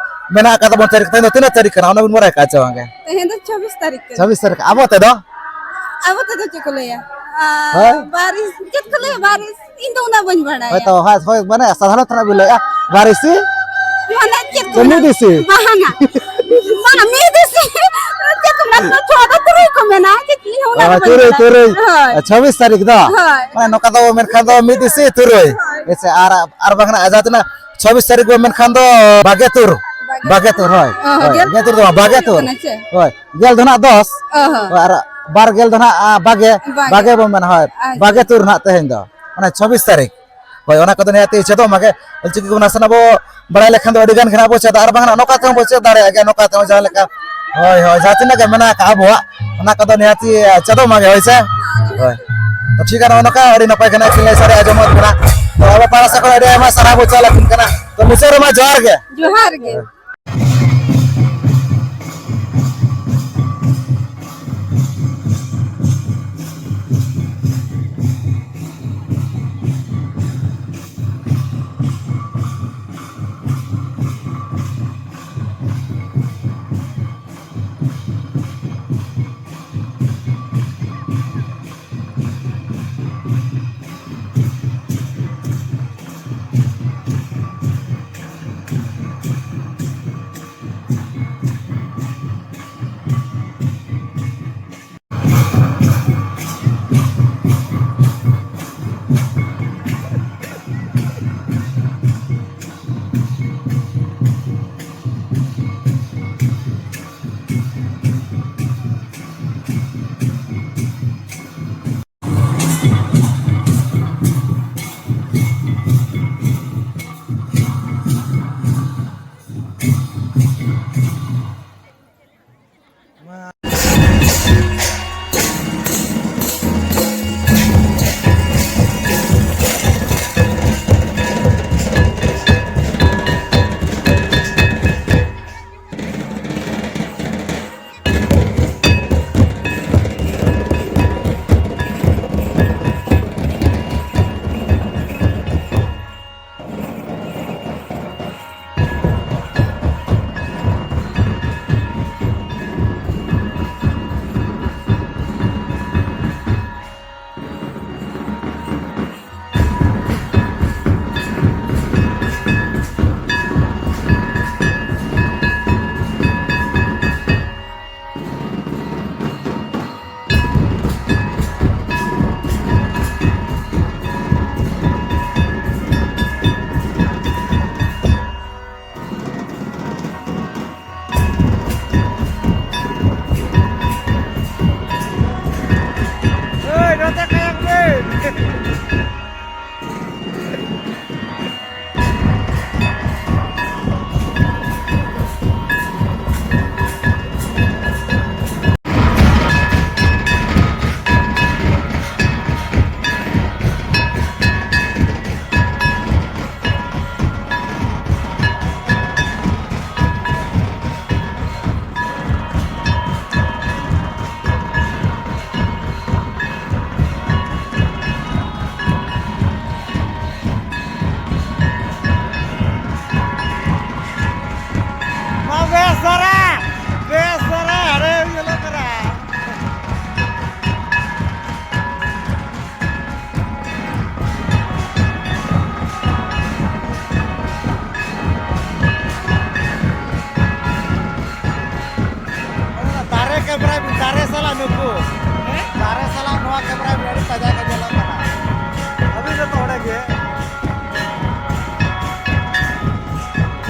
ᱢᱮᱱᱟᱜ ᱟᱠᱟᱫ ᱛᱟᱵᱚᱱ ᱛᱟᱹᱨᱤᱠᱷ᱾ ᱛᱮᱦᱮᱧ ᱫᱚ ᱛᱤᱱᱟᱹᱜ ᱛᱟᱹᱨᱤᱠᱷ ᱠᱟᱱᱟ ᱚᱱᱟ ᱵᱤᱱ ᱵᱟᱲᱟᱭ ᱟᱠᱟᱫᱼᱟ ᱪᱮ ᱵᱟᱝ ᱜᱮ? ᱛᱮᱦᱮᱧ ᱫᱚ ᱪᱷᱟᱵᱵᱤᱥ ᱛᱟᱹᱨᱤᱠᱷ ᱠᱟᱱᱟ᱾ ᱪᱷᱟᱵᱵᱤᱥ ᱛᱟᱹᱨᱤᱠᱷ, ᱟᱵᱚ ᱛᱮᱫᱚ? ᱟᱵᱚ ᱛᱮᱫᱚ ᱪᱮᱫ ᱠᱚ ᱞᱟᱹᱭᱟ? ᱟᱨ ᱦᱳᱭ᱾ ᱵᱟᱨᱤᱥ, ᱪᱮᱫ ᱠᱚ ᱞᱟᱹᱭᱟ ᱵᱟᱨᱤᱥ? ᱤᱧ ᱫᱚ ᱩᱱᱟᱹᱜ ᱵᱟᱹᱧ ᱵᱟᱲᱟᱭᱟ᱾ ᱦᱳᱭ ᱛᱚ, ᱦᱳᱭ, ᱦᱳᱭ, ᱢᱟᱱᱮ ᱥᱟᱫᱷᱟᱨᱚᱱ ᱛᱷᱚᱲᱟ ᱵᱤᱱ ᱞᱟᱹᱭᱟ, ᱵᱟᱨᱤᱥᱤ? ᱢᱟᱱᱮ ᱪᱮᱫ ᱠᱚ ᱥᱮ ᱢᱤᱫ ᱢᱮᱱᱟ? ᱫᱤᱥᱤ? ᱵᱟᱝᱟ᱾ ᱵᱟᱝᱟ, ᱢᱤᱫ ᱫᱤᱥᱤ᱾ ᱪᱮᱫ ᱠᱚ ᱢᱮᱱᱟ? ᱪᱷᱚ ᱫᱚ ᱛᱩᱨᱩᱭ ᱠᱚ ᱢᱮᱱᱟ᱾ ᱪᱮᱫ ᱤᱧ ᱦᱚᱸ ᱚᱱᱟ ᱚ, ᱫᱚ ᱵᱟᱹᱧ ᱛᱩᱨᱩᱭ, ᱵᱟᱲᱟᱭᱟ᱾ ᱛᱩᱨᱩᱭ᱾ ᱦᱳᱭ᱾ ᱪᱷᱟᱵᱵᱤᱥ ᱛᱟᱹᱨᱤᱠᱷ ᱫᱚ? ᱦᱳᱭ᱾ ᱢᱟᱱᱮ ᱱᱚᱝᱠᱟ ᱫᱚ ᱢᱮᱱᱠᱷᱟᱱ ᱫᱚ ᱢᱤᱫ ᱫᱤᱥᱤ ᱛᱩᱨᱩᱭ᱾ ᱦᱳᱭ᱾ ᱦᱮᱸ ᱥᱮ, ᱟᱨ, ᱟᱨ ᱵᱟᱝ ᱱᱟᱜ ᱡᱟᱦᱟᱸ ᱛᱤᱱᱟᱹᱜ ᱪᱷᱟᱵᱵᱤᱥ ᱛᱟᱹᱨᱤᱠᱷ ᱵᱚᱱ ᱢᱮᱱᱠᱷᱟᱱ ᱫᱚ ᱵᱟᱜᱮ ᱛᱩᱨ᱾ ᱵᱟᱜᱮ ᱵᱟᱜᱮ ᱛᱩᱨ, ᱦᱳᱭ᱾ ᱚ, ᱦᱳᱭ, ᱜᱮᱞ ᱜᱮᱞ ᱛᱩᱨ ᱫᱚ ᱵᱟᱝ, ᱵᱟᱜᱮ ᱛᱩᱨᱩᱭ ᱛᱩᱨ᱾ ᱠᱟᱱᱟ ᱪᱮ? ᱦᱳᱭ, ᱜᱮᱞ ᱫᱚ ᱱᱟᱜ ᱫᱚᱥ᱾ ᱚ ᱦᱚᱸ᱾ ᱦᱳᱭ, ᱟᱨ ᱵᱟᱨ ᱜᱮᱞ ᱫᱚ ᱱᱟᱜ, ᱟ, ᱵᱟᱜᱮ, ᱵᱟᱜᱮ᱾ ᱵᱟᱜᱮ ᱵᱚᱱ ᱢᱮᱱᱟ, ᱦᱳᱭ᱾ ᱟᱪᱪᱷᱟ᱾ ᱵᱟᱜᱮ ᱛᱩᱨ ᱱᱟᱜ ᱛᱮᱦᱮᱧ ᱫᱚ, ᱢᱟᱱᱮ ᱪᱷᱟᱵᱵᱤᱥ ᱛᱟᱹᱨᱤᱠᱷ᱾ ᱦᱳᱭ, ᱚᱱᱟ ᱠᱚᱫᱚ ᱱᱤᱦᱟᱹᱛᱤ ᱪᱮᱫᱚᱜ ᱢᱟᱜᱮ᱾ ᱚᱞᱪᱤᱠᱤ ᱠᱚ ᱱᱟᱥᱮᱱᱟᱜ ᱵᱚ ᱵᱟᱲᱟᱭ ᱞᱮᱠᱷᱟᱱ ᱫᱚ ᱟᱹᱰᱤ ᱜᱟᱱ ᱜᱮ ᱱᱟᱜ ᱵᱚ ᱪᱮᱫᱟ, ᱟᱨ ᱵᱟᱝ ᱱᱚᱝᱠᱟ ᱛᱮᱦᱚᱸ ᱵᱚ ᱪᱮᱫ ᱫᱟᱲᱮᱭᱟᱜ ᱜᱮᱭᱟ, ᱱᱚᱝᱠᱟ ᱛᱮᱦᱚᱸ ᱡᱟᱦᱟᱸ ᱞᱮᱠᱟ, ᱦᱳᱭ, ᱦᱳᱭ, ᱡᱟᱦᱟᱸ ᱛᱤᱱᱟᱹᱜ ᱜᱮ ᱢᱮᱱᱟᱜ ᱟᱠᱟᱫ ᱟᱵᱚᱣᱟᱜ, ᱚᱱᱟ ᱠᱚᱫᱚ ᱱᱤᱦᱟᱹᱛᱤ ᱪᱮᱫᱚᱜ ᱢᱟᱜᱮ, ᱦᱳᱭ ᱥᱮ? ᱦᱳᱭ᱾ ᱛᱚ ᱴᱷᱤᱠ ᱜᱮᱭᱟ, ᱱᱚᱜᱼᱚ ᱱᱚᱝᱠᱟ ᱟᱹᱰᱤ ᱱᱟᱯᱟᱭ ᱠᱟᱱᱟ, ᱮᱠᱥᱮᱞ ᱥᱟᱹᱨᱤ ᱟᱸᱡᱚᱢᱚᱜ ᱠᱟᱱᱟ᱾ ᱛᱚ ᱟᱵᱚ ᱯᱟᱦᱴᱟ ᱥᱮᱫ ᱠᱷᱚᱱ ᱟᱹᱰᱤ ᱟᱭᱢᱟ ᱥᱟᱨᱦᱟᱣ ᱵᱚ ᱪᱟᱞ ᱟᱹᱠᱤᱱ ᱠᱟᱱᱟ᱾ ᱛᱚ ᱢᱩᱪᱟᱹᱫ ᱨᱮᱢᱟ ᱡᱚᱦᱟᱨ ᱜᱮ᱾ ᱡᱚᱦᱟᱨ ᱜᱮ᱾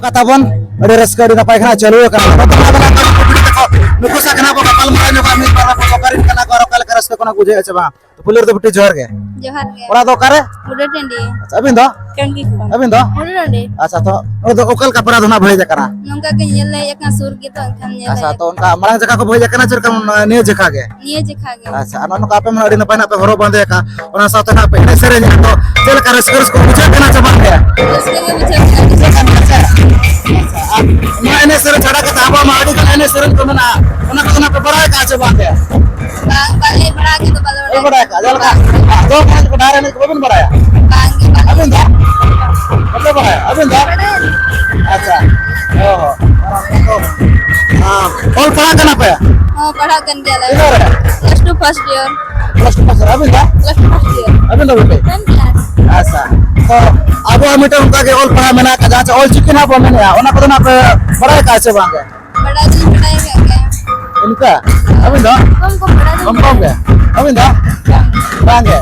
ᱠᱟᱛᱷᱟ ᱵᱚᱱ ᱟᱹᱰᱤ ᱨᱟᱹᱥᱠᱟᱹ, ᱟᱹᱰᱤ ᱱᱟᱯᱟᱭ ᱠᱟᱱᱟ, ᱪᱟᱹᱞᱩ ᱟᱠᱟᱱᱟ᱾ ᱱᱩᱠᱩ ᱥᱟᱶ ᱠᱷᱚᱱᱟᱜ ᱵᱚᱱ ᱜᱟᱯᱟᱞ ᱢᱟᱨᱟᱣ ᱧᱚᱜᱟ, ᱢᱤᱫ ᱵᱟᱨ ᱠᱚ ᱚᱠᱟᱨᱮᱱ ᱠᱟᱱᱟ ᱠᱚ ᱟᱨ ᱚᱠᱟ ᱞᱮᱠᱟ ᱨᱟᱹᱥᱠᱟᱹ ᱠᱚ ᱵᱩᱡᱷᱟᱹᱣᱮᱫᱼᱟ ᱥᱮ ᱵᱟᱝ? ᱯᱩᱭᱞᱩ ᱨᱮᱫᱚ ᱵᱤᱴᱤ ᱡᱚᱦᱟᱨ ᱜᱮ᱾ ᱡᱚᱦᱟᱨ ᱜᱮ᱾ ᱚᱲᱟᱜ ᱫᱚ ᱚᱠᱟᱨᱮ? ᱵᱩᱰᱷᱟᱹ ᱴᱟᱺᱰᱤ᱾ ᱟᱪᱪᱷᱟ, ᱟᱹᱵᱤᱱ ᱫᱚ? ᱠᱟᱹᱝᱜᱤ ᱠᱷᱚᱱ᱾ ᱟᱹᱵᱤᱱ ᱫᱚ? ᱵᱩᱰᱷᱟᱹ ᱴᱟᱺᱰᱤ᱾ ᱟᱪᱪᱷᱟ, ᱛᱚ ᱱᱚᱰᱮ ᱫᱚ ᱚᱠᱟ ᱞᱮᱠᱟ ᱯᱮᱲᱟ ᱫᱚ ᱱᱟᱜ ᱵᱚ ᱦᱮᱡ ᱟᱠᱟᱱᱟ? ᱱᱚᱝᱠᱟ ᱜᱮ ᱧᱮᱞ ᱞᱮ ᱦᱮᱡ ᱟᱠᱟᱱᱟ, ᱥᱩᱨ ᱜᱮᱛᱚ, ᱮᱱᱠᱷᱟᱱ ᱧᱮᱞ ᱟᱪᱪᱷᱟ, ᱞᱮ ᱛᱚ ᱚᱱᱠᱟ ᱢᱟᱲᱟᱝ ᱡᱟᱭᱜᱟ ᱠᱚ ᱵᱚ ᱦᱮᱡ ᱟᱠᱟᱱᱟ, ᱪᱮᱫ ᱞᱮᱠᱟ ᱱᱤᱭᱟᱹ ᱡᱮᱠᱷᱟ ᱜᱮ? ᱱᱤᱭᱟᱹ ᱡᱮᱠᱷᱟ ᱜᱮ᱾ ᱟᱪᱪᱷᱟ, ᱟᱨ ᱱᱚᱜᱼᱚ ᱱᱚᱝᱠᱟ ᱟᱯᱮ ᱢᱟ ᱟᱹᱰᱤ ᱱᱟᱯᱟᱭ ᱱᱟᱜ ᱯᱮ ᱦᱚᱨᱚᱜ ᱵᱟᱸᱫᱮ ᱟᱠᱟᱫ, ᱚᱱᱟ ᱥᱟᱶᱛᱮ ᱱᱟᱜ ᱯᱮ ᱮᱱᱮᱡ ᱥᱮᱨᱮᱧ ᱮᱫᱟ, ᱛᱚ ᱪᱮᱫ ᱞᱮᱠᱟ ᱨᱟᱹᱥᱠᱟᱹ, ᱨᱟᱹᱥᱠᱟᱹ ᱵᱩᱡᱷᱟᱹᱜ ᱠᱟᱱᱟ ᱥᱮ ᱵᱟᱝ ᱜᱮ? ᱨᱟᱹᱥᱠᱟᱹ ᱜᱮ ᱵᱩᱡᱷᱟᱹᱜ ᱠᱟᱱᱟ᱾ ᱵᱩᱡᱷᱟᱹᱜ ᱠᱟᱱ ᱜᱮᱭᱟ ᱥᱮ? ᱟᱪᱪᱷᱟ, ᱟᱨ ᱱᱚᱣᱟ ᱮᱱᱮᱡ ᱥᱮᱨᱮᱧ ᱪᱷᱟᱰᱟ ᱠᱟᱛᱮ ᱟᱵᱚᱣᱟᱜ ᱢᱟ ᱟᱹᱰᱤ ᱜᱟᱱ ᱮᱱᱮᱡ ᱥᱮᱨᱮᱧ ᱠᱚ ᱢᱮᱱᱟᱜᱼᱟ, ᱚᱱᱟ ᱠᱚᱫᱚ ᱱᱟᱜ ᱯᱮ ᱵᱟᱲᱟᱭ ᱟᱠᱟᱫᱼᱟ ᱥᱮ ᱵᱟᱝ ᱜᱮ? ᱵᱟᱝ, ᱵᱟᱞᱮ ᱵᱟᱲᱟᱭ ᱠᱟᱫᱟ, ᱵᱟᱞᱮ ᱵᱟᱲᱟᱭ ᱵᱟᱲᱟᱭ ᱠᱟᱫᱟ᱾ ᱡᱟᱦᱟᱸ ᱞᱮᱠᱟ ᱫᱚᱝ ᱮᱱᱮᱡ ᱠᱚ, ᱰᱟᱦᱟᱨ ᱮᱱᱮᱡ ᱠᱚ ᱵᱟᱵᱤᱱ ᱵᱟᱲᱟᱭᱟ? ᱵᱟᱝ ᱜᱮ, ᱵᱟᱝ᱾ ᱟᱹᱵᱤᱱ ᱫᱚ? ᱵᱟᱯᱮ ᱵᱟᱲᱟᱭᱟ? ᱟᱹᱵᱤᱱ ᱫᱚ? ᱵᱟᱲᱟᱭ᱾ ᱟᱪᱪᱷᱟ᱾ ᱚ ᱦᱚᱸ᱾ ᱟᱸ, ᱚᱞ ᱯᱟᱲᱦᱟᱜ ᱠᱟᱱᱟ ᱯᱮ? ᱦᱚᱸ, ᱯᱟᱲᱦᱟᱜ ᱠᱟᱱ ᱜᱮᱭᱟᱞᱮ᱾ ᱛᱤᱱᱟᱹᱜ ᱨᱮ? Plus two first year᱾ Plus two first year᱾ ᱟᱹᱵᱤᱱ ᱫᱚ? Plus two first year᱾ ᱟᱹᱵᱤᱱ ᱫᱚ ᱵᱤᱴᱤ? Tenth class᱾ ᱟᱪᱪᱷᱟ᱾ ᱛᱚ, ᱟᱵᱚᱣᱟᱜ ᱢᱤᱫᱴᱟᱝ ᱚᱱᱠᱟ ᱜᱮ ᱚᱞ ᱯᱟᱲᱦᱟᱣ ᱢᱮᱱᱟᱜ ᱟᱠᱟᱫ, ᱡᱟᱦᱟᱸ ᱪᱮ ᱚᱞ ᱪᱤᱠᱤ ᱱᱟᱜ ᱵᱚ ᱢᱮᱱᱮᱫᱼᱟ, ᱚᱱᱟ ᱠᱚᱫᱚ ᱱᱟᱜ ᱯᱮ ᱵᱟᱲᱟᱭ ᱟᱠᱟᱫᱼᱟ ᱥᱮ ᱵᱟᱝ ᱜᱮ? ᱵᱟᱲᱟᱭ ᱫᱚᱞᱤᱧ ᱵᱟᱲᱟᱭ ᱟᱠᱟᱫ ᱜᱮᱭᱟ᱾ ᱤᱱᱠᱟ? ᱟᱹᱵᱤᱱ ᱫᱚ? ᱠᱚᱢ ᱠᱚᱢ ᱵᱟᱲᱟᱭ ᱫᱚᱞᱤᱧ ᱠᱚᱢ ᱠᱚᱢ ᱜᱮ? ᱵᱟᱲᱟᱭᱟ᱾ ᱟᱹᱵᱤᱱ ᱫᱚ? ᱵᱟᱝ᱾ ᱵᱟᱝ ᱜᱮ?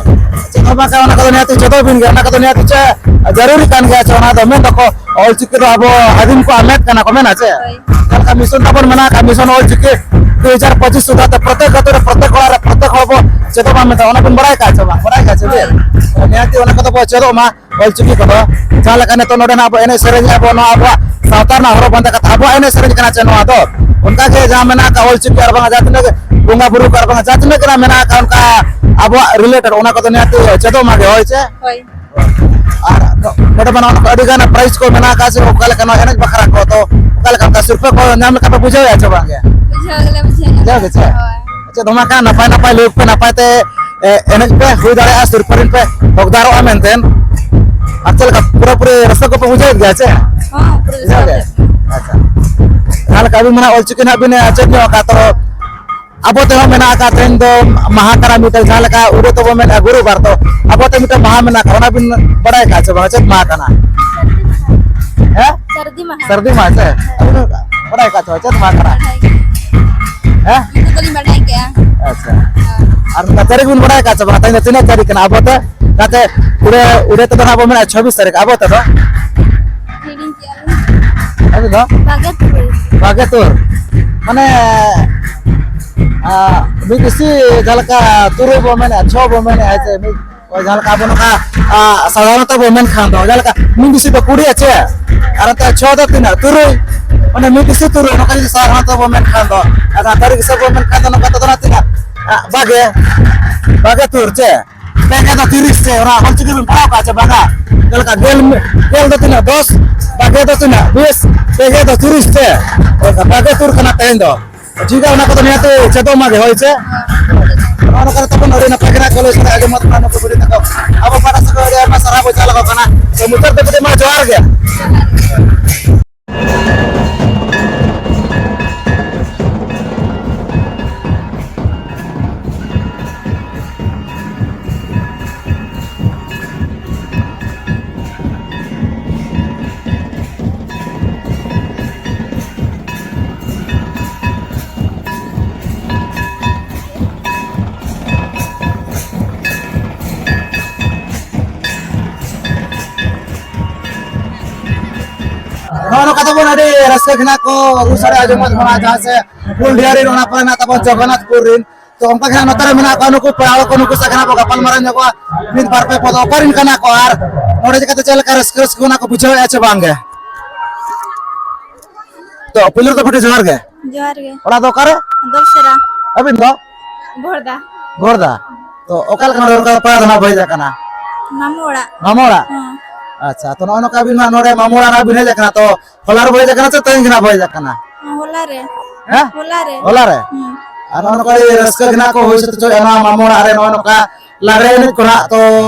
ᱪᱮᱫ ᱦᱚᱸ ᱵᱟᱝ ᱠᱟᱱᱟ, ᱚᱱᱟ ᱠᱚᱫᱚ ᱱᱤᱦᱟᱹᱛ ᱪᱮᱫᱚᱜ ᱵᱤᱱ ᱜᱮ, ᱚᱱᱟ ᱠᱚᱫᱚ ᱱᱤᱦᱟᱹᱛ ᱪᱮᱫ ᱡᱟᱹᱨᱩᱨᱤ ᱠᱟᱱ ᱜᱮᱭᱟ᱾ ᱪᱮ ᱚᱱᱟ ᱫᱚ ᱢᱮᱱ ᱫᱚᱠᱚ ᱚᱞ ᱪᱤᱠᱤ ᱫᱚ ᱟᱵᱚ ᱟᱹᱫᱤᱢ ᱠᱚᱣᱟᱜ ᱢᱮᱫ ᱠᱟᱱᱟ ᱠᱚ ᱢᱮᱱᱟ ᱪᱮ? ᱦᱳᱭ᱾ ᱪᱮᱫ ᱞᱮᱠᱟ mission ᱛᱟᱵᱚᱱ ᱢᱮᱱᱟᱜ ᱟᱠᱟᱫ, mission ᱚᱞ ᱪᱤᱠᱤ ᱫᱩ ᱦᱟᱡᱟᱨ ᱯᱚᱸᱪᱤᱥ ᱥᱩᱫᱷᱟᱹ ᱛᱮ ᱯᱨᱚᱛᱮᱠ ᱟᱹᱛᱩ ᱨᱮ, ᱯᱨᱚᱛᱮᱠ ᱚᱲᱟᱜ ᱨᱮ, ᱯᱨᱚᱛᱮᱠ ᱦᱚᱲ ᱵᱚ ᱪᱮᱫᱚᱜ ᱢᱟ ᱢᱮᱱᱛᱮ, ᱚᱱᱟ ᱵᱚᱱ ᱵᱟᱲᱟᱭ ᱠᱟᱜ ᱪᱮ ᱵᱟᱝ? ᱵᱟᱲᱟᱭ ᱠᱟᱜ ᱪᱮ ᱵᱤᱱ? ᱦᱳᱭ᱾ ᱱᱤᱦᱟᱹᱛ ᱚᱱᱟ ᱠᱚᱫᱚ ᱵᱚ ᱪᱮᱫᱚᱜ ᱢᱟ᱾ ᱚᱞᱪᱤᱠᱤ ᱠᱚᱫᱚ ᱡᱟᱦᱟᱸ ᱞᱮᱠᱟ ᱱᱤᱛᱚᱜ ᱱᱚᱰᱮ ᱱᱟᱜ ᱵᱚ ᱮᱱᱮᱡ ᱥᱮᱨᱮᱧᱮᱜᱼᱟ ᱵᱚ, ᱱᱚᱣᱟ ᱟᱵᱚᱣᱟᱜ ᱥᱟᱶᱛᱟ ᱨᱮᱱᱟᱜ ᱦᱚᱨᱚᱜ ᱵᱟᱸᱫᱮ ᱠᱟᱛᱮ ᱟᱵᱚᱣᱟᱜ ᱮᱱᱮᱡ ᱥᱮᱨᱮᱧ ᱠᱟᱱᱟ ᱪᱮ ᱱᱚᱣᱟ ᱫᱚ? ᱚᱱᱠᱟ ᱜᱮ ᱡᱟᱦᱟᱸ ᱢᱮᱱᱟᱜ ᱟᱠᱟᱫ ᱚᱞᱪᱤᱠᱤ ᱟᱨ ᱵᱟᱝ ᱡᱟᱦᱟᱸ ᱛᱤᱱᱟᱹᱜ ᱜᱮ ᱵᱚᱸᱜᱟ ᱵᱩᱨᱩ ᱠᱚ ᱟᱨ ᱵᱟᱝ ᱡᱟᱦᱟᱸ ᱛᱤᱱᱟᱹᱜ ᱜᱮ ᱱᱟᱜ ᱢᱮᱱᱟᱜ ᱟᱠᱟᱫ ᱚᱱᱠᱟ ᱟᱵᱚᱣᱟᱜ related, ᱚᱱᱟ ᱠᱚᱫᱚ ᱱᱤᱦᱟᱹᱛ ᱪᱮᱫᱚᱜ ᱢᱟ ᱜᱮ, ᱦᱳᱭ ᱪᱮ? ᱦᱳᱭ᱾ ᱟᱨ ᱱᱚᱰᱮ ᱢᱟ ᱱᱚᱣᱟ ᱠᱚ ᱟᱹᱰᱤ ᱜᱟᱱ prize ᱠᱚ ᱢᱮᱱᱟᱜ ᱟᱠᱟᱫ ᱥᱮ, ᱚᱠᱟ ᱞᱮᱠᱟ ᱱᱚᱣᱟ ᱮᱱᱮᱡ ᱵᱟᱠᱷᱨᱟ ᱠᱚ, ᱛᱚ ᱚᱠᱟ ᱞᱮᱠᱟ ᱚᱱᱠᱟ ᱥᱤᱨᱯᱟᱹ ᱠᱚ ᱧᱟᱢ ᱞᱮᱠᱟ ᱯᱮ ᱵᱩᱡᱷᱟᱹᱣᱮᱫᱼᱟ ᱪᱮ ᱵᱟᱝ ᱜᱮ? ᱵᱩᱡᱷᱟᱹᱣ ᱜᱮᱞᱮ ᱵᱩᱡᱷᱟᱹᱣ ᱧᱟᱢ ᱵᱩᱡᱷᱟᱹᱣ ᱜᱮ ᱪᱮ? ᱮᱫᱟ᱾ ᱦᱳᱭ᱾ ᱟᱪᱪᱷᱟ, ᱫᱚᱢᱮ ᱠᱷᱟᱱ ᱱᱟᱯᱟᱭ ᱱᱟᱯᱟᱭ ᱞᱟᱹᱭ ᱯᱮ, ᱱᱟᱯᱟᱭ ᱛᱮ, ᱮ, ᱮᱱᱮᱡ ᱯᱮ, ᱦᱩᱭ ᱫᱟᱲᱮᱭᱟᱜᱼᱟ ᱥᱤᱨᱯᱟᱹ ᱨᱮᱱ ᱯᱮ ᱦᱚᱠᱫᱟᱨᱚᱜᱼᱟ ᱢᱮᱱᱛᱮ᱾ ᱟᱨ ᱪᱮᱫ ᱞᱮᱠᱟ ᱯᱩᱨᱟᱹ ᱯᱩᱨᱤ ᱨᱟᱹᱥᱠᱟᱹ ᱠᱚᱯᱮ ᱵᱩᱡᱷᱟᱹᱣᱮᱫ ᱜᱮᱭᱟ ᱪᱮ? ᱦᱚᱸ, ᱯᱩᱨᱟᱹ ᱵᱩᱡᱷᱟᱹᱣ ᱨᱟᱹᱥᱠᱟᱹ ᱜᱮ? ᱜᱮ᱾ ᱟᱪᱪᱷᱟ᱾ ᱡᱟᱦᱟᱸ ᱞᱮᱠᱟ ᱟᱹᱵᱤᱱ ᱢᱟ ᱱᱟᱜ ᱚᱞᱪᱤᱠᱤ ᱱᱟᱜ ᱵᱤᱱ, ᱮ, ᱪᱮᱫ ᱧᱚᱜ ᱟᱠᱟᱫ, ᱛᱚ ᱟᱵᱚ ᱛᱮᱦᱚᱸ ᱢᱮᱱᱟᱜ ᱟᱠᱟᱫ, ᱛᱮᱦᱮᱧ ᱫᱚ ᱢᱟᱦᱟ ᱠᱟᱱᱟ ᱢᱤᱫᱴᱟᱝ, ᱡᱟᱦᱟᱸ ᱞᱮᱠᱟ ᱩᱰᱟᱹ ᱛᱮᱵᱚ ᱢᱮᱱᱟ ᱜᱩᱨᱩᱵᱟᱨ, ᱛᱚ ᱟᱵᱚ ᱛᱮ ᱢᱤᱫᱴᱟᱝ ᱢᱟᱦᱟ ᱢᱮᱱᱟᱜ ᱟᱠᱟᱫ, ᱚᱱᱟ ᱵᱤᱱ ᱵᱟᱲᱟᱭ ᱟᱠᱟᱫ ᱪᱮ ᱵᱟᱝ? ᱪᱮᱫ ᱢᱟᱦᱟ ᱠᱟᱱᱟ? ᱦᱮᱸ? ᱥᱟᱹᱨᱫᱤ ᱢᱟᱦᱟ᱾ ᱥᱟᱹᱨᱫᱤ ᱢᱟᱦᱟ ᱪᱮ? ᱟᱹᱵᱤᱱ ᱵᱟᱲᱟᱭ ᱟᱠᱟᱫ ᱪᱮ ᱵᱟᱝ? ᱪᱮᱫ ᱢᱟᱦᱟ ᱠᱟᱱᱟ? ᱵᱟᱲᱟᱭ ᱜᱮ᱾ ᱦᱮᱸ? ᱧᱩᱛᱩᱢ ᱫᱚᱞᱤᱧ ᱵᱟᱲᱟᱭ ᱜᱮᱭᱟ᱾ ᱟᱪᱪᱷᱟ᱾ ᱦᱮᱸ᱾ ᱟᱨ ᱚᱱᱠᱟ ᱛᱟᱹᱨᱤᱠᱷ ᱵᱤᱱ ᱵᱟᱲᱟᱭ ᱟᱠᱟᱫ ᱪᱮ ᱵᱟᱝ? ᱛᱮᱦᱮᱧ ᱫᱚ ᱛᱤᱱᱟᱹᱜ ᱛᱟᱹᱨᱤᱠᱷ ᱠᱟᱱᱟ ᱟᱵᱚ ᱛᱮ? ᱡᱟᱛᱮ ᱩᱲᱟᱹ, ᱩᱲᱟᱹ ᱛᱮᱫᱚ ᱱᱟᱜ ᱵᱚ ᱢᱮᱱᱟ ᱪᱷᱟᱵᱵᱤᱥ ᱛᱟᱹᱨᱤᱠᱷ, ᱟᱵᱚ ᱛᱮᱫᱚ? ᱦᱤᱲᱤᱧ ᱠᱮᱜᱼᱟ ᱞᱤᱧ᱾ ᱟᱹᱵᱤᱱ ᱫᱚ? ᱵᱟᱜᱮ ᱛᱩᱨᱩᱭ᱾ ᱵᱟᱜᱮ ᱛᱩᱨ᱾ ᱢᱟᱱᱮ, ᱟ, ᱢᱤᱫ ᱤᱥᱤ ᱡᱟᱦᱟᱸ ᱞᱮᱠᱟ ᱛᱩᱨᱩᱭ ᱵᱚ ᱢᱮᱱᱮᱫᱼᱟ, ᱪᱷᱚ ᱵᱚ ᱢᱮᱱᱮᱫᱼᱟ, ᱦᱮᱸ ᱥᱮ? ᱢᱤᱫ, ᱳᱭ ᱡᱟᱦᱟᱸ ᱞᱮᱠᱟ ᱟᱵᱚ ᱱᱚᱝᱠᱟ, ᱟ, ᱥᱟᱫᱷᱟᱨᱚᱱᱛᱚ ᱵᱚ ᱢᱮᱱᱠᱷᱟᱱ ᱫᱚ, ᱡᱟᱦᱟᱸ ᱞᱮᱠᱟ ᱢᱤᱫ ᱤᱥᱤ ᱫᱚ ᱠᱩᱲᱤ ᱟᱪᱮ, ᱟᱨ ᱱᱚᱛᱮ ᱪᱷᱚ ᱫᱚ ᱛᱤᱱᱟᱹᱜ? ᱛᱩᱨᱩᱭ᱾ ᱢᱟᱱᱮ ᱢᱤᱫ ᱤᱥᱤ ᱛᱩᱨᱩᱭ, ᱱᱚᱝᱠᱟ ᱡᱩᱫᱤ ᱥᱟᱫᱷᱟᱨᱚᱱᱛᱚ ᱵᱚ ᱢᱮᱱᱠᱷᱟᱱ ᱫᱚ, ᱟᱨ ᱥᱟᱱᱛᱟᱲᱤ ᱦᱤᱥᱟᱹᱵ ᱵᱚ ᱢᱮᱱᱠᱷᱟᱱ ᱫᱚ, ᱱᱚᱝᱠᱟ ᱛᱮᱫᱚ ᱱᱟᱜ ᱛᱤᱱᱟᱹᱜ? ᱟ, ᱵᱟᱜᱮ, ᱵᱟᱜᱮ ᱛᱩᱨ ᱪᱮ? ᱯᱮ ᱜᱮ ᱫᱚ ᱛᱤᱨᱤᱥ ᱪᱮ, ᱚᱱᱟ ᱚᱞᱪᱤᱠᱤ ᱵᱤᱱ ᱯᱟᱲᱦᱟᱣ ᱠᱟᱜᱼᱟ ᱪᱮ ᱵᱟᱝᱟ? ᱪᱮᱫ ᱞᱮᱠᱟ ᱜᱮᱞ, ᱜᱮᱞ ᱫᱚ ᱛᱤᱱᱟᱹᱜ? ᱫᱚᱥ, ᱵᱟᱜᱮ ᱫᱚ ᱛᱤᱱᱟᱹᱜ? ᱵᱤᱥ, ᱯᱮ ᱜᱮ ᱫᱚ ᱛᱤᱨᱤᱥ ᱪᱮ? ᱵᱟᱜᱮ ᱛᱩᱨ ᱠᱟᱱᱟ ᱛᱮᱦᱮᱧ ᱫᱚ᱾ ᱴᱷᱤᱠ ᱜᱮᱭᱟ, ᱚᱱᱟ ᱠᱚᱫᱚ ᱱᱤᱦᱟᱹᱛ ᱪᱮᱫᱚᱜ ᱢᱟ ᱜᱮ, ᱦᱳᱭ ᱪᱮ? ᱱᱚᱜᱼᱚ ᱱᱚᱝᱠᱟ ᱨᱮ ᱛᱟᱵᱚᱱ ᱟᱹᱰᱤ ᱱᱟᱯᱟᱭ ᱜᱮ ᱱᱟᱜ ᱠᱚ ᱞᱟᱹᱭ ᱥᱟᱰᱮ ᱟᱸᱡᱚᱢ ᱢᱟ ᱛᱟᱵᱚᱱ ᱱᱩᱠᱩ ᱵᱩᱰᱷᱤ ᱛᱟᱠᱚ᱾ ᱟᱵᱚ ᱯᱟᱦᱴᱟ ᱥᱮᱫ ᱠᱷᱚᱱ ᱟᱹᱰᱤ ᱟᱭᱢᱟ ᱥᱟᱨᱦᱟᱣ ᱵᱚᱱ ᱪᱟᱞ ᱟᱠᱚ ᱠᱟᱱᱟ᱾ ᱛᱚ, ᱢᱩᱪᱟᱹᱫ ᱛᱮ ᱵᱩᱰᱷᱤ ᱢᱟ ᱡᱚᱦᱟᱨ ᱜᱮ᱾ ᱱᱚᱜᱼᱚ ᱱᱚᱝᱠᱟ ᱛᱟᱵᱚᱱ ᱟᱹᱰᱤ ᱨᱟᱹᱥᱠᱟᱹ ᱜᱮ ᱱᱟᱜ ᱠᱚ ᱨᱩ ᱥᱟᱰᱮ ᱟᱸᱡᱚᱢᱚᱜ ᱠᱟᱱᱟ, ᱡᱟᱦᱟᱸ ᱥᱮ ᱯᱩᱞᱰᱤᱦᱟᱨᱤ ᱚᱱᱟ ᱯᱚᱨᱮ ᱱᱟᱜ ᱛᱟᱵᱚᱱ ᱡᱚᱜᱚᱱᱱᱟᱛᱷᱯᱩᱨ ᱨᱤᱱ᱾ ᱛᱚ ᱚᱱᱠᱟ ᱜᱮ ᱱᱟᱜ ᱱᱚᱛᱮ ᱨᱮ ᱢᱮᱱᱟᱜ ᱠᱚᱣᱟ ᱱᱩᱠᱩ ᱯᱮᱲᱟ ᱦᱚᱲ ᱠᱚ, ᱱᱩᱠᱩ ᱥᱟᱶ ᱜᱮ ᱱᱟᱜ ᱵᱚ ᱜᱟᱯᱟᱞ ᱢᱟᱨᱟᱣ ᱧᱚᱜᱚᱜᱼᱟ ᱢᱤᱫ ᱵᱟᱨ ᱯᱮ ᱯᱚᱫ, ᱚᱠᱟ ᱨᱤᱱ ᱠᱟᱱᱟ ᱠᱚ ᱟᱨ ᱱᱚᱰᱮ ᱪᱤᱠᱟᱹᱛᱮ ᱪᱮᱫ ᱞᱮᱠᱟ ᱨᱟᱹᱥᱠᱟᱹ, ᱨᱟᱹᱥᱠᱟᱹ ᱚᱱᱟ ᱠᱚ ᱵᱩᱡᱷᱟᱹᱣᱮᱫᱼᱟ ᱪᱮ ᱵᱟᱝ ᱜᱮ? ᱛᱚ ᱯᱩᱭᱞᱩ ᱨᱮᱫᱚ ᱵᱩᱰᱷᱤ ᱡᱚᱦᱟᱨ ᱜᱮ᱾ ᱡᱚᱦᱟᱨ ᱜᱮ᱾ ᱚᱲᱟᱜ ᱫᱚ ᱚᱠᱟᱨᱮ? ᱫᱚᱞᱥᱮᱨᱟ᱾ ᱟᱹᱵᱤᱱ ᱫᱚ? ᱜᱷᱳᱲᱫᱟ᱾ ᱜᱷᱳᱲᱫᱟ᱾ ᱛᱚ ᱚᱠᱟ ᱞᱮᱠᱟᱱ ᱫᱚᱨᱠᱟᱨ ᱯᱟᱲᱟᱣ ᱫᱚ ᱱᱟᱜ ᱵᱚ ᱦᱮᱡ ᱟᱠᱟᱱᱟ? ᱢᱟᱢᱩ ᱚᱲᱟᱜ᱾ ᱢᱟᱢᱩ ᱚᱲᱟᱜ? ᱦᱮᱸ᱾ ᱟᱪᱪᱷᱟ, ᱛᱚ ᱱᱚᱜᱼᱚᱭ ᱱᱚᱝᱠᱟ ᱟᱹᱵᱤᱱ ᱢᱟ ᱱᱚᱰᱮ ᱢᱟᱢᱩ ᱚᱲᱟᱜ ᱨᱮ ᱵᱤᱱ ᱦᱮᱡ ᱟᱠᱟᱱᱟ, ᱛᱚ ᱦᱚᱞᱟ ᱨᱮ ᱵᱚ ᱦᱮᱡ ᱟᱠᱟᱱᱟ ᱥᱮ ᱛᱮᱦᱮᱧ ᱜᱮ ᱱᱟᱜ ᱵᱚ ᱦᱮᱡ ᱟᱠᱟᱱᱟ? ᱦᱮᱸ, ᱦᱚᱞᱟ ᱨᱮ᱾ ᱦᱮᱸ? ᱦᱚᱞᱟ ᱨᱮ? ᱦᱩᱸ᱾ ᱟᱨ ᱱᱚᱜᱼᱚ ᱱᱚᱝᱠᱟ ᱟᱹᱰᱤ ᱨᱟᱹᱥᱠᱟᱹ ᱜᱮ ᱱᱟᱜ ᱠᱚ ᱦᱩᱭ ᱥᱟᱹᱛ ᱦᱚᱪᱚᱭᱮᱫᱼᱟ ᱱᱚᱣᱟ ᱢᱟᱢᱚ ᱚᱲᱟᱜ ᱨᱮ, ᱱᱚᱜᱼᱚ ᱱᱚᱝᱠᱟ ᱞᱟᱜᱽᱲᱮ ᱮᱱᱮᱡ ᱠᱚ ᱱᱟᱜ᱾ ᱛᱚ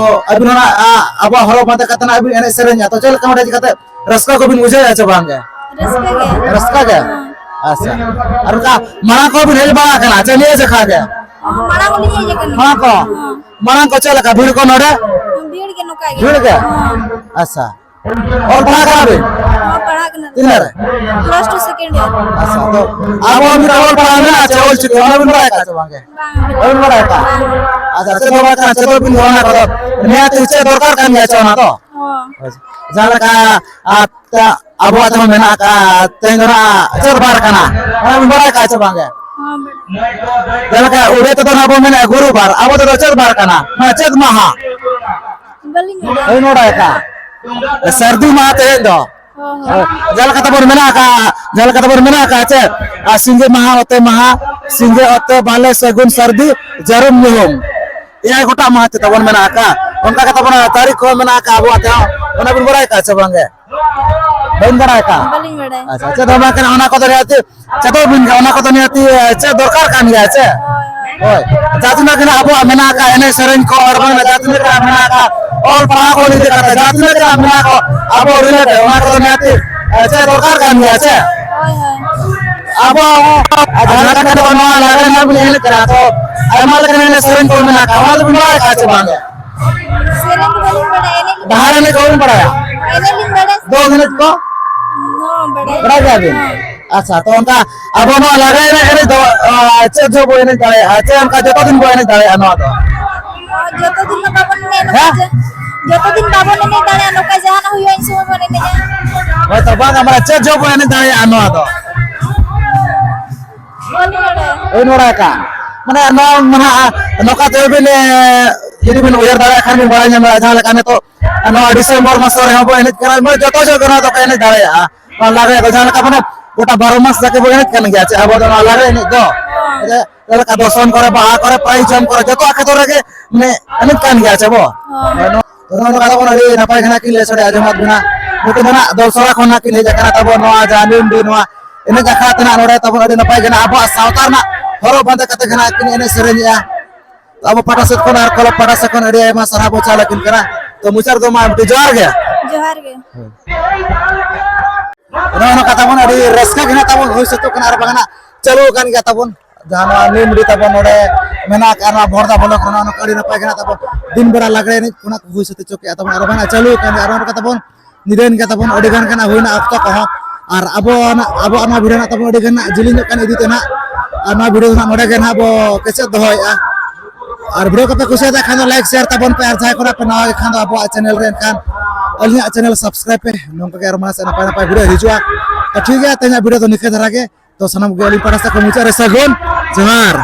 ᱟᱹᱵᱤᱱ ᱦᱚᱸ ᱱᱟᱜ, ᱟ, ᱟᱵᱚᱣᱟᱜ ᱦᱚᱨᱚᱜ ᱵᱟᱸᱫᱮ ᱠᱟᱛᱮ ᱱᱟᱜ ᱵᱤᱱ ᱮᱱᱮᱡ ᱥᱮᱨᱮᱧᱟ, ᱛᱚ ᱪᱮᱫ ᱞᱮᱠᱟ ᱚᱸᱰᱮ ᱪᱤᱠᱟᱹᱛᱮ ᱨᱟᱹᱥᱠᱟᱹ ᱠᱚᱵᱤᱱ ᱵᱩᱡᱷᱟᱹᱣᱮᱫᱼᱟ ᱪᱮ ᱵᱟᱝ ᱜᱮ? ᱨᱟᱹᱥᱠᱟᱹ ᱜᱮ᱾ ᱨᱟᱹᱥᱠᱟᱹ ᱜᱮ? ᱦᱮᱸ᱾ ᱟᱪᱪᱷᱟ᱾ ᱟᱨ ᱚᱱᱠᱟ ᱢᱟᱲᱟᱝ ᱠᱚ ᱵᱤᱱ ᱦᱮᱡ ᱵᱟᱲᱟ ᱟᱠᱟᱱᱟ ᱪᱮ ᱱᱤᱭᱟᱹ ᱡᱚᱠᱷᱟ ᱜᱮ? ᱦᱚᱸ, ᱢᱟᱲᱟᱝ ᱦᱚᱸᱞᱤᱧ ᱦᱮᱡ ᱟᱠᱟᱱᱟ᱾ ᱢᱟᱲᱟᱝ ᱠᱚ? ᱦᱚᱸ᱾ ᱢᱟᱲᱟᱝ ᱠᱚ ᱪᱮᱫ ᱞᱮᱠᱟ ᱵᱷᱤᱲ ᱠᱚ ᱱᱚᱰᱮ? ᱵᱷᱤᱲ ᱜᱮ ᱱᱚᱝᱠᱟ ᱜᱮ᱾ ᱵᱷᱤᱲ ᱜᱮ? ᱦᱚᱸ᱾ ᱟᱪᱪᱷᱟ᱾ ᱚᱞ ᱯᱟᱲᱦᱟᱣ ᱠᱟᱱᱟ ᱵᱤᱱ? ᱦᱚᱸ, ᱯᱟᱲᱦᱟᱜ ᱠᱟᱱᱟ᱾ ᱛᱤᱱᱟᱹᱜ ᱨᱮ? Plus two second year᱾ ᱟᱪᱪᱷᱟ, ᱛᱚ ᱟᱵᱚ ᱢᱤᱫᱴᱟᱝ ᱚᱞ ᱯᱟᱲᱦᱟᱣ ᱢᱮᱱᱟᱜᱼᱟ ᱪᱮ, ᱚᱞ ᱪᱤᱠᱤ, ᱚᱱᱟ ᱵᱤᱱ ᱵᱟᱲᱟᱭ ᱠᱟᱜᱼᱟ ᱪᱮ ᱵᱟᱝ ᱜᱮ? ᱵᱟᱝ᱾ ᱵᱟᱵᱤᱱ ᱵᱟᱲᱟᱭ ᱠᱟᱜᱼᱟ? ᱵᱟᱝ᱾ ᱟᱪᱪᱷᱟ, ᱪᱮᱫ ᱦᱚᱸ ᱵᱟᱝ ᱠᱟᱱᱟ, ᱪᱮᱫ ᱦᱚᱸ ᱵᱤᱱ ᱚᱱᱟ ᱠᱚᱫᱚ ᱱᱤᱦᱟᱹᱛ ᱪᱮᱫ ᱫᱚᱨᱠᱟᱨ ᱠᱟᱱ ᱜᱮᱭᱟ ᱪᱮ ᱚᱱᱟ ᱫᱚ? ᱦᱚᱸ᱾ ᱡᱟᱦᱟᱸ ᱞᱮᱠᱟ, ᱟ, ᱛᱟ-, ᱟᱵᱚᱣᱟᱜ ᱛᱮᱦᱚᱸ ᱢᱮᱱᱟᱜ ᱟᱠᱟᱫ, ᱛᱮᱦᱮᱧ ᱫᱚ ᱱᱟᱜ ᱪᱮᱫ ᱵᱟᱨ ᱠᱟᱱᱟ? ᱚᱱᱟ ᱵᱤᱱ ᱵᱟᱲᱟᱭ ᱠᱟᱜᱼᱟ ᱪᱮ ᱵᱟᱝ ᱜᱮ? ᱦᱚᱸ, ᱵᱟᱲᱟᱭ᱾ ᱡᱟᱦᱟᱸ ᱞᱮᱠᱟ ᱩᱲᱤᱭᱟ ᱛᱮᱫᱚ ᱱᱟᱜ ᱵᱚᱱ ᱢᱮᱱᱮᱫᱼᱟ ᱜᱩᱨᱩ ᱵᱟᱨ, ᱟᱵᱚ ᱛᱮᱫᱚ ᱪᱮᱫ ᱵᱟᱨ ᱠᱟᱱᱟ? ᱱᱚᱣᱟ ᱪᱮᱫ ᱢᱟᱦᱟ? ᱵᱟᱹᱞᱤᱧ ᱵᱟᱲᱟᱭᱟ᱾ ᱵᱟᱹᱧ ᱵᱟᱲᱟᱭ ᱟᱠᱟᱫ᱾ ᱥᱟᱹᱨᱫᱤ ᱢᱟᱦᱟ ᱛᱮᱦᱮᱧ ᱫᱚ᱾ ᱦᱚᱸ, ᱦᱚᱸ᱾ ᱡᱟᱦᱟᱸ ᱞᱮᱠᱟ ᱛᱟᱵᱚᱱ ᱢᱮᱱᱟᱜ ᱟᱠᱟᱫ, ᱡᱟᱦᱟᱸ ᱞᱮᱠᱟ ᱛᱟᱵᱚᱱ ᱢᱮᱱᱟᱜ ᱟᱠᱟᱫ ᱪᱮᱫ? ᱟᱨ ᱥᱤᱸᱜᱮ ᱢᱟᱦᱟ, ᱚᱛᱮ ᱢᱟᱦᱟ, ᱥᱤᱸᱜᱮ, ᱚᱛᱮ, ᱵᱟᱞᱮ, ᱥᱟᱹᱜᱩᱱ, ᱥᱟᱹᱨᱫᱤ, ᱡᱟᱹᱨᱩᱢ, ᱧᱩᱦᱩᱢ᱾ ᱮᱭᱟᱭ ᱜᱚᱴᱟᱝ ᱢᱟᱦᱟ ᱪᱮ ᱛᱟᱵᱚᱱ ᱢᱮᱱᱟᱜ ᱟᱠᱟᱫ᱾ ᱚᱱᱠᱟ ᱜᱮ ᱛᱟᱵᱚᱱ ᱛᱟᱹᱨᱤᱠᱷ ᱠᱚᱦᱚᱸ ᱢᱮᱱᱟᱜ ᱟᱠᱟᱫ ᱟᱵᱚᱣᱟᱜ ᱛᱮᱦᱚᱸ᱾ ᱚᱱᱟ ᱵᱤᱱ ᱵᱟᱲᱟᱭ ᱟᱠᱟᱫ ᱪᱮ ᱵᱟᱝ ᱜᱮ? ᱵᱟᱹᱧ ᱵᱟᱲᱟᱭ ᱟᱠᱟᱫ᱾ ᱵᱟᱹᱞᱤᱧ ᱵᱟᱲᱟᱭᱟ᱾ ᱟᱪᱪᱷᱟ, ᱪᱮᱫ ᱦᱚᱸ ᱵᱟᱝ ᱠᱟᱱᱟ, ᱚᱱᱟ ᱠᱚᱫᱚ ᱱᱤᱦᱟᱹᱛᱤ ᱪᱮᱫᱚᱜ ᱵᱤᱱ ᱜᱮ, ᱚᱱᱟ ᱠᱚᱫᱚ ᱱᱤᱦᱟᱹᱛᱤ ᱪᱮᱫ ᱫᱚᱨᱠᱟᱨ ᱠᱟᱱ ᱜᱮᱭᱟ ᱪᱮ? ᱦᱳᱭ᱾ ᱡᱟᱦᱟᱸ ᱛᱤᱱᱟᱹᱜ ᱜᱮ ᱱᱟᱜ ᱟᱵᱚᱣᱟᱜ ᱢᱮᱱᱟᱜ ᱟᱠᱟᱫ ᱮᱱᱮᱡ ᱥᱮᱨᱮᱧ ᱠᱚ, ᱟᱨ ᱵᱟᱝ ᱡᱟᱦᱟᱸ ᱛᱤᱱᱟᱹᱜ ᱜᱮ ᱱᱟᱜ ᱢᱮᱱᱟᱜ ᱟᱠᱟᱫ ᱚᱞ ᱯᱟᱲᱦᱟᱣ ᱠᱚ ᱤᱫᱤ ᱠᱟᱛᱮ, ᱡᱟᱦᱟᱸ ᱛᱤᱱᱟᱹᱜ ᱜᱮ ᱱᱟᱜ ᱢᱮᱱᱟᱜ ᱠᱚ, ᱟᱵᱚ ᱨᱤᱞᱮᱴᱮᱰ, ᱚᱱᱟ ᱠᱚᱫᱚ ᱱᱤᱦᱟᱹᱛᱤ ᱪᱮᱫ ᱫᱚᱨᱠᱟᱨ ᱠᱟᱱ ᱜᱮᱭᱟ ᱪᱮ? ᱦᱳᱭ, ᱦᱳᱭ᱾ ᱟᱵᱚ ᱡᱟᱦᱟᱸ ᱞᱮᱠᱟ ᱱᱚᱣᱟ ᱞᱟᱜᱽᱲᱮ ᱨᱮᱱᱟᱜ ᱵᱚᱱ ᱮᱱᱮᱡ ᱠᱟᱱᱟ, ᱛᱚ ᱟᱭᱢᱟ ᱞᱮᱠᱟᱱ ᱮᱱᱮᱡ ᱥᱮᱨᱮᱧ ᱠᱚ ᱢᱮᱱᱟᱜ ᱟᱠᱟᱫ, ᱚᱱᱟ ᱫᱚᱵᱤᱱ ᱵᱟᱲᱟᱭ ᱟᱠᱟᱫ ᱪᱮ ᱵᱟᱝ? ᱥᱮᱨᱮᱧ ᱫᱚ ᱵᱟᱹᱞᱤᱧ ᱵᱟᱲᱟᱭᱟ, ᱮᱱᱮᱡ ᱞᱤᱧ ᱰᱟᱦᱟᱨ ᱮᱱᱮᱡ ᱠᱚ ᱵᱟᱵᱤᱱ ᱵᱟᱲᱟᱭᱟ? ᱮᱱᱮᱡ ᱞᱤᱧ ᱵᱟᱲᱟᱭᱟ᱾ ᱫᱚᱝ ᱮᱱᱮᱡ ᱠᱚ? ᱦᱚᱸ, ᱵᱟᱲᱟᱭ᱾ ᱵᱟᱲᱟᱭ ᱜᱮᱭᱟᱵᱤᱱ? ᱦᱚᱸ᱾ ᱟᱪᱪᱷᱟ, ᱛᱚ ᱚᱱᱠᱟ ᱟᱵᱚ ᱱᱚᱣᱟ ᱞᱟᱜᱽᱲᱮ ᱮᱱᱮᱡ, ᱮᱱᱮᱡ ᱫᱚ, ᱟ, ᱪᱮᱫ ᱡᱚᱦᱚᱜ ᱵᱚ ᱮᱱᱮᱡ ᱫᱟᱲᱮᱭᱟᱜᱼᱟ? ᱪᱮ ᱚᱱᱠᱟ ᱡᱚᱛᱚ ᱫᱤᱱ ᱵᱚ ᱮᱱᱮᱡ ᱫᱟᱲᱮᱭᱟᱜᱼᱟ ᱱᱚᱣᱟ ᱫᱚ? ᱦᱚᱸ, ᱡᱚᱛᱚ ᱫᱤᱱ ᱫᱚ ᱵᱟᱵᱚᱱ ᱮᱱᱮᱡ, ᱦᱮᱸ? ᱱᱚᱝᱠᱟ ᱡᱮ, ᱡᱚᱛᱚ ᱫᱤᱱ ᱵᱟᱵᱚᱱ ᱮᱱᱮᱡ ᱫᱟᱲᱮᱭᱟᱜᱼᱟ, ᱱᱚᱝᱠᱟ ᱡᱟᱦᱟᱱᱟᱜ ᱦᱩᱭᱩᱜᱼᱟ, ᱩᱱ ᱥᱚᱢᱚᱭ ᱵᱚᱱ ᱮᱱᱮᱡᱼᱟ᱾ ᱦᱳᱭ ᱛᱚ, ᱵᱟᱝᱟ, ᱢᱟᱱᱮ ᱪᱮᱫ ᱡᱚᱦᱚᱜ ᱵᱚ ᱮᱱᱮᱡ ᱫᱟᱲᱮᱭᱟᱜᱼᱟ ᱱᱚᱣᱟ ᱫᱚ? ᱵᱟᱹᱞᱤᱧ ᱵᱟᱲᱟᱭᱟ᱾ ᱵᱟᱹᱧ ᱵᱟᱲᱟᱭ ᱟᱠᱟᱫ᱾ ᱢᱟᱱᱮ ᱱᱚᱣᱟ ᱢᱟ ᱱᱟᱦᱟᱜ ᱱᱚᱝᱠᱟ ᱛᱮ ᱵᱤᱱ, ᱮ, ᱡᱩᱫᱤ ᱵᱤᱱ ᱩᱭᱦᱟᱹᱨ ᱫᱟᱲᱮᱭᱟᱜ ᱠᱷᱟᱱ ᱵᱤᱱ ᱵᱟᱲᱟᱭ ᱧᱟᱢ ᱫᱟᱲᱮᱭᱟᱜᱼᱟ, ᱡᱟᱦᱟᱸ ᱞᱮᱠᱟ ᱱᱤᱛᱚᱜ ᱱᱚᱣᱟ ᱰᱤᱥᱮᱢᱵᱚᱨ ᱢᱟᱥ ᱨᱮᱦᱚᱸ ᱵᱚ ᱮᱱᱮᱡ ᱠᱟᱱᱟ, ᱢᱟᱱᱮ ᱡᱚᱛᱚ ᱡᱚᱜ ᱱᱚᱣᱟ ᱫᱚᱠᱚ ᱮᱱᱮᱡ ᱫᱟᱲᱮᱭᱟᱜᱼᱟ᱾ ᱱᱚᱣᱟ ᱞᱟᱜᱽᱲᱮ ᱫᱚ ᱡᱟᱦᱟᱸ ᱞᱮᱠᱟ ᱢᱟᱱᱮ ᱜᱚᱴᱟ ᱵᱟᱨᱚ ᱢᱟᱥ ᱡᱟᱠᱮ ᱵᱚ ᱮᱱᱮᱡ ᱠᱟᱱ ᱜᱮᱭᱟ ᱪᱮ ᱟᱵᱚ ᱫᱚ ᱱᱚᱣᱟ ᱞᱟᱜᱽᱲᱮ ᱮᱱᱮᱡ ᱫᱚ᱾ ᱡᱮ, ᱡᱮᱞᱮᱠᱟ ᱫᱚᱥᱚᱱ ᱠᱚᱨᱮ, ᱵᱟᱦᱟ ᱠᱚᱨᱮ, ᱯᱨᱟᱭᱤᱡᱽ ᱡᱚᱢ ᱠᱚᱨᱮ, ᱡᱚᱛᱚ ᱠᱷᱮᱛᱨᱚ ᱨᱮᱜᱮ ᱢᱟᱱᱮ ᱮᱱᱮᱡ ᱠᱟᱱ ᱜᱮᱭᱟ ᱪᱮ ᱵᱚ᱾ ᱦᱳᱭ᱾ ᱱᱚᱣᱟ ᱫᱚ ᱟᱹᱰᱤ ᱱᱟᱯᱟᱭ ᱜᱮ ᱱᱟᱜ ᱠᱤᱱ ᱞᱟᱹᱭ ᱥᱟᱰᱮ ᱟᱸᱡᱚᱢᱟᱫ ᱵᱚᱱᱟ᱾ ᱱᱩᱠᱤᱱ ᱫᱚ ᱱᱟᱜ ᱫᱚᱞᱥᱚᱨᱟ ᱠᱷᱚᱱ ᱱᱟᱜ ᱠᱤᱱ ᱦᱮᱡ ᱟᱠᱟᱱᱟ ᱛᱟᱵᱚ ᱱᱚᱣᱟ ᱡᱟᱦᱟᱸ ᱱᱤᱢᱰᱤ ᱱᱚᱣᱟ ᱮᱱᱮᱡ ᱟᱠᱷᱲᱟ ᱛᱮ ᱱᱟᱜ ᱱᱚᱰᱮ ᱛᱟᱵᱚᱱ ᱟᱹᱰᱤ ᱱᱟᱯᱟᱭ ᱜᱮ ᱱᱟᱜ ᱟᱵᱚᱣᱟᱜ ᱥᱟᱶᱛᱟ ᱨᱮᱱᱟᱜ ᱦᱚᱨᱚᱜ ᱵᱟᱸᱫᱮ ᱠᱟᱛᱮ ᱜᱮ ᱱᱟᱜ ᱠᱤᱱ ᱮᱱᱮᱡ ᱥᱮᱨᱮᱧᱮᱜᱼᱟ᱾ ᱟᱵᱚ ᱯᱟᱦᱴᱟ ᱥᱮᱫ ᱠᱷᱚᱱ ᱟᱨ ᱠᱞᱟᱵᱽ ᱯᱟᱦᱴᱟ ᱥᱮᱫ ᱠᱷᱚᱱ ᱟᱹᱰᱤ ᱟᱭᱢᱟ ᱥᱟᱨᱦᱟᱣ ᱵᱚᱱ ᱪᱟᱞ ᱟᱹᱠᱤᱱ ᱠᱟᱱᱟ᱾ ᱛᱚ ᱢᱩᱪᱟᱹᱫ ᱨᱮᱫᱚ ᱢᱟ ᱡᱚᱦᱟᱨ ᱜᱮ᱾ ᱡᱚᱦᱟᱨ ᱜᱮ᱾ ᱱᱚᱜᱼᱚ ᱱᱚᱝᱠᱟ ᱛᱟᱵᱚᱱ ᱟᱹᱰᱤ ᱨᱟᱹᱥᱠᱟᱹ ᱜᱮ ᱱᱟᱜ ᱛᱟᱵᱚᱱ ᱦᱩᱭ ᱥᱟᱹᱛᱚᱜ ᱠᱟᱱᱟ ᱟᱨ ᱵᱟᱝ ᱱᱟᱜ ᱪᱟᱹᱞᱩ ᱟᱠᱟᱱ ᱜᱮᱭᱟ ᱛᱟᱵᱚᱱ᱾ ᱡᱟᱦᱟᱸ ᱱᱚᱣᱟ ᱱᱤᱢᱰᱤ ᱛᱟᱵᱚᱱ ᱱᱚᱰᱮ ᱢᱮᱱᱟᱜ ᱟᱠᱟᱫ ᱱᱚᱣᱟ ᱵᱷᱚᱨᱫᱟ ᱵᱚᱞᱚᱠ ᱨᱮ ᱱᱚᱜᱼᱚ ᱱᱚᱝᱠᱟ ᱟᱹᱰᱤ ᱱᱟᱯᱟᱭ ᱜᱮ ᱱᱟᱜ ᱛᱟᱵᱚᱱ ᱫᱤᱱ ᱵᱮᱲᱟ ᱞᱟᱜᱽᱲᱮ ᱮᱱᱮᱡ ᱠᱷᱚᱱᱟᱜ ᱠᱚ ᱦᱩᱭ ᱥᱟᱹᱛ ᱦᱚᱪᱚ ᱠᱮᱜᱼᱟ ᱛᱟᱵᱚᱱ ᱟᱨ ᱵᱟᱝ ᱱᱟᱜ ᱪᱟᱹᱞᱩ ᱟᱠᱟᱱ ᱜᱮᱭᱟ ᱟᱨ ᱱᱚᱜᱼᱚ ᱱᱚᱝᱠᱟ ᱛᱟᱵᱚᱱ ᱧᱤᱫᱟᱹᱭᱮᱱ ᱜᱮ ᱛᱟᱵᱚᱱ, ᱟᱹᱰᱤ ᱜᱟᱱ ᱜᱮ ᱱᱟᱜ ᱦᱩᱭᱱᱟ ᱚᱠᱛᱚ ᱠᱚᱦᱚᱸ᱾ ᱟᱨ ᱟᱵᱚ ᱱᱟᱜ, ᱟᱵᱚᱣᱟᱜ ᱱᱚᱣᱟ ᱵᱷᱤᱰᱤᱭᱳ ᱱᱟᱜ ᱛᱟᱵᱚᱱ ᱟᱹᱰᱤ ᱜᱟᱱ ᱱᱟᱜ ᱡᱤᱞᱤᱧᱚᱜ ᱠᱟᱱ ᱤᱫᱤ ᱛᱮ ᱱᱟᱜ, ᱟᱨ ᱱᱚᱣᱟ ᱵᱷᱤᱰᱤᱭᱳ ᱫᱚ ᱱᱟᱜ ᱱᱚᱰᱮ ᱜᱮ ᱱᱟᱜ ᱵᱚ ᱠᱮᱪᱮᱫ ᱫᱚᱦᱚᱭᱮᱫᱼᱟ᱾ ᱟᱨ ᱵᱷᱤᱰᱤᱭᱳ ᱠᱚᱯᱮ ᱠᱩᱥᱤᱭᱟᱫᱟ ᱠᱷᱟᱱ ᱫᱚ ᱞᱟᱭᱤᱠ ᱥᱮᱭᱟᱨ ᱛᱟᱵᱚᱱ ᱯᱮ, ᱟᱨ ᱡᱟᱦᱟᱸᱭ ᱠᱚ ᱯᱮ ᱱᱟᱣᱟ ᱜᱮ ᱠᱷᱟᱱ ᱫᱚ ᱟᱵᱚᱣᱟᱜ ᱪᱮᱱᱮᱞ ᱨᱮ ᱮᱱᱠᱷᱟᱱ ᱟᱹᱞᱤᱧᱟᱜ ᱪᱮᱱᱮᱞ ᱥᱟᱵᱥᱠᱨᱟᱭᱤᱵ ᱯᱮ, ᱱᱚᱝᱠᱟ ᱜᱮ ᱟᱨᱚ ᱢᱟᱲᱟᱝ ᱥᱮᱫ ᱱᱟᱯᱟᱭ ᱱᱟᱯᱟᱭ ᱵᱷᱤᱰᱤᱭᱳ ᱦᱤᱡᱩᱜᱼᱟ᱾ ᱛᱚ ᱴᱷᱤᱠ ᱜᱮᱭᱟ, ᱛᱮᱦᱮᱧᱟᱜ ᱵᱷᱤᱰᱤᱭᱳ ᱫᱚ ᱱᱤᱝᱠᱟᱹ ᱫᱷᱟᱨᱟ ᱜᱮ᱾ ᱛᱚ ᱥᱟᱱᱟᱢ ᱠᱚᱜᱮ ᱟᱹᱞᱤᱧ ᱯᱟᱦᱴᱟ ᱥᱮᱫ ᱠᱷᱚᱱ ᱢᱩᱪᱟᱹᱫ ᱨᱮ ᱥᱟᱹᱜᱩᱱ ᱡᱚᱦᱟᱨ᱾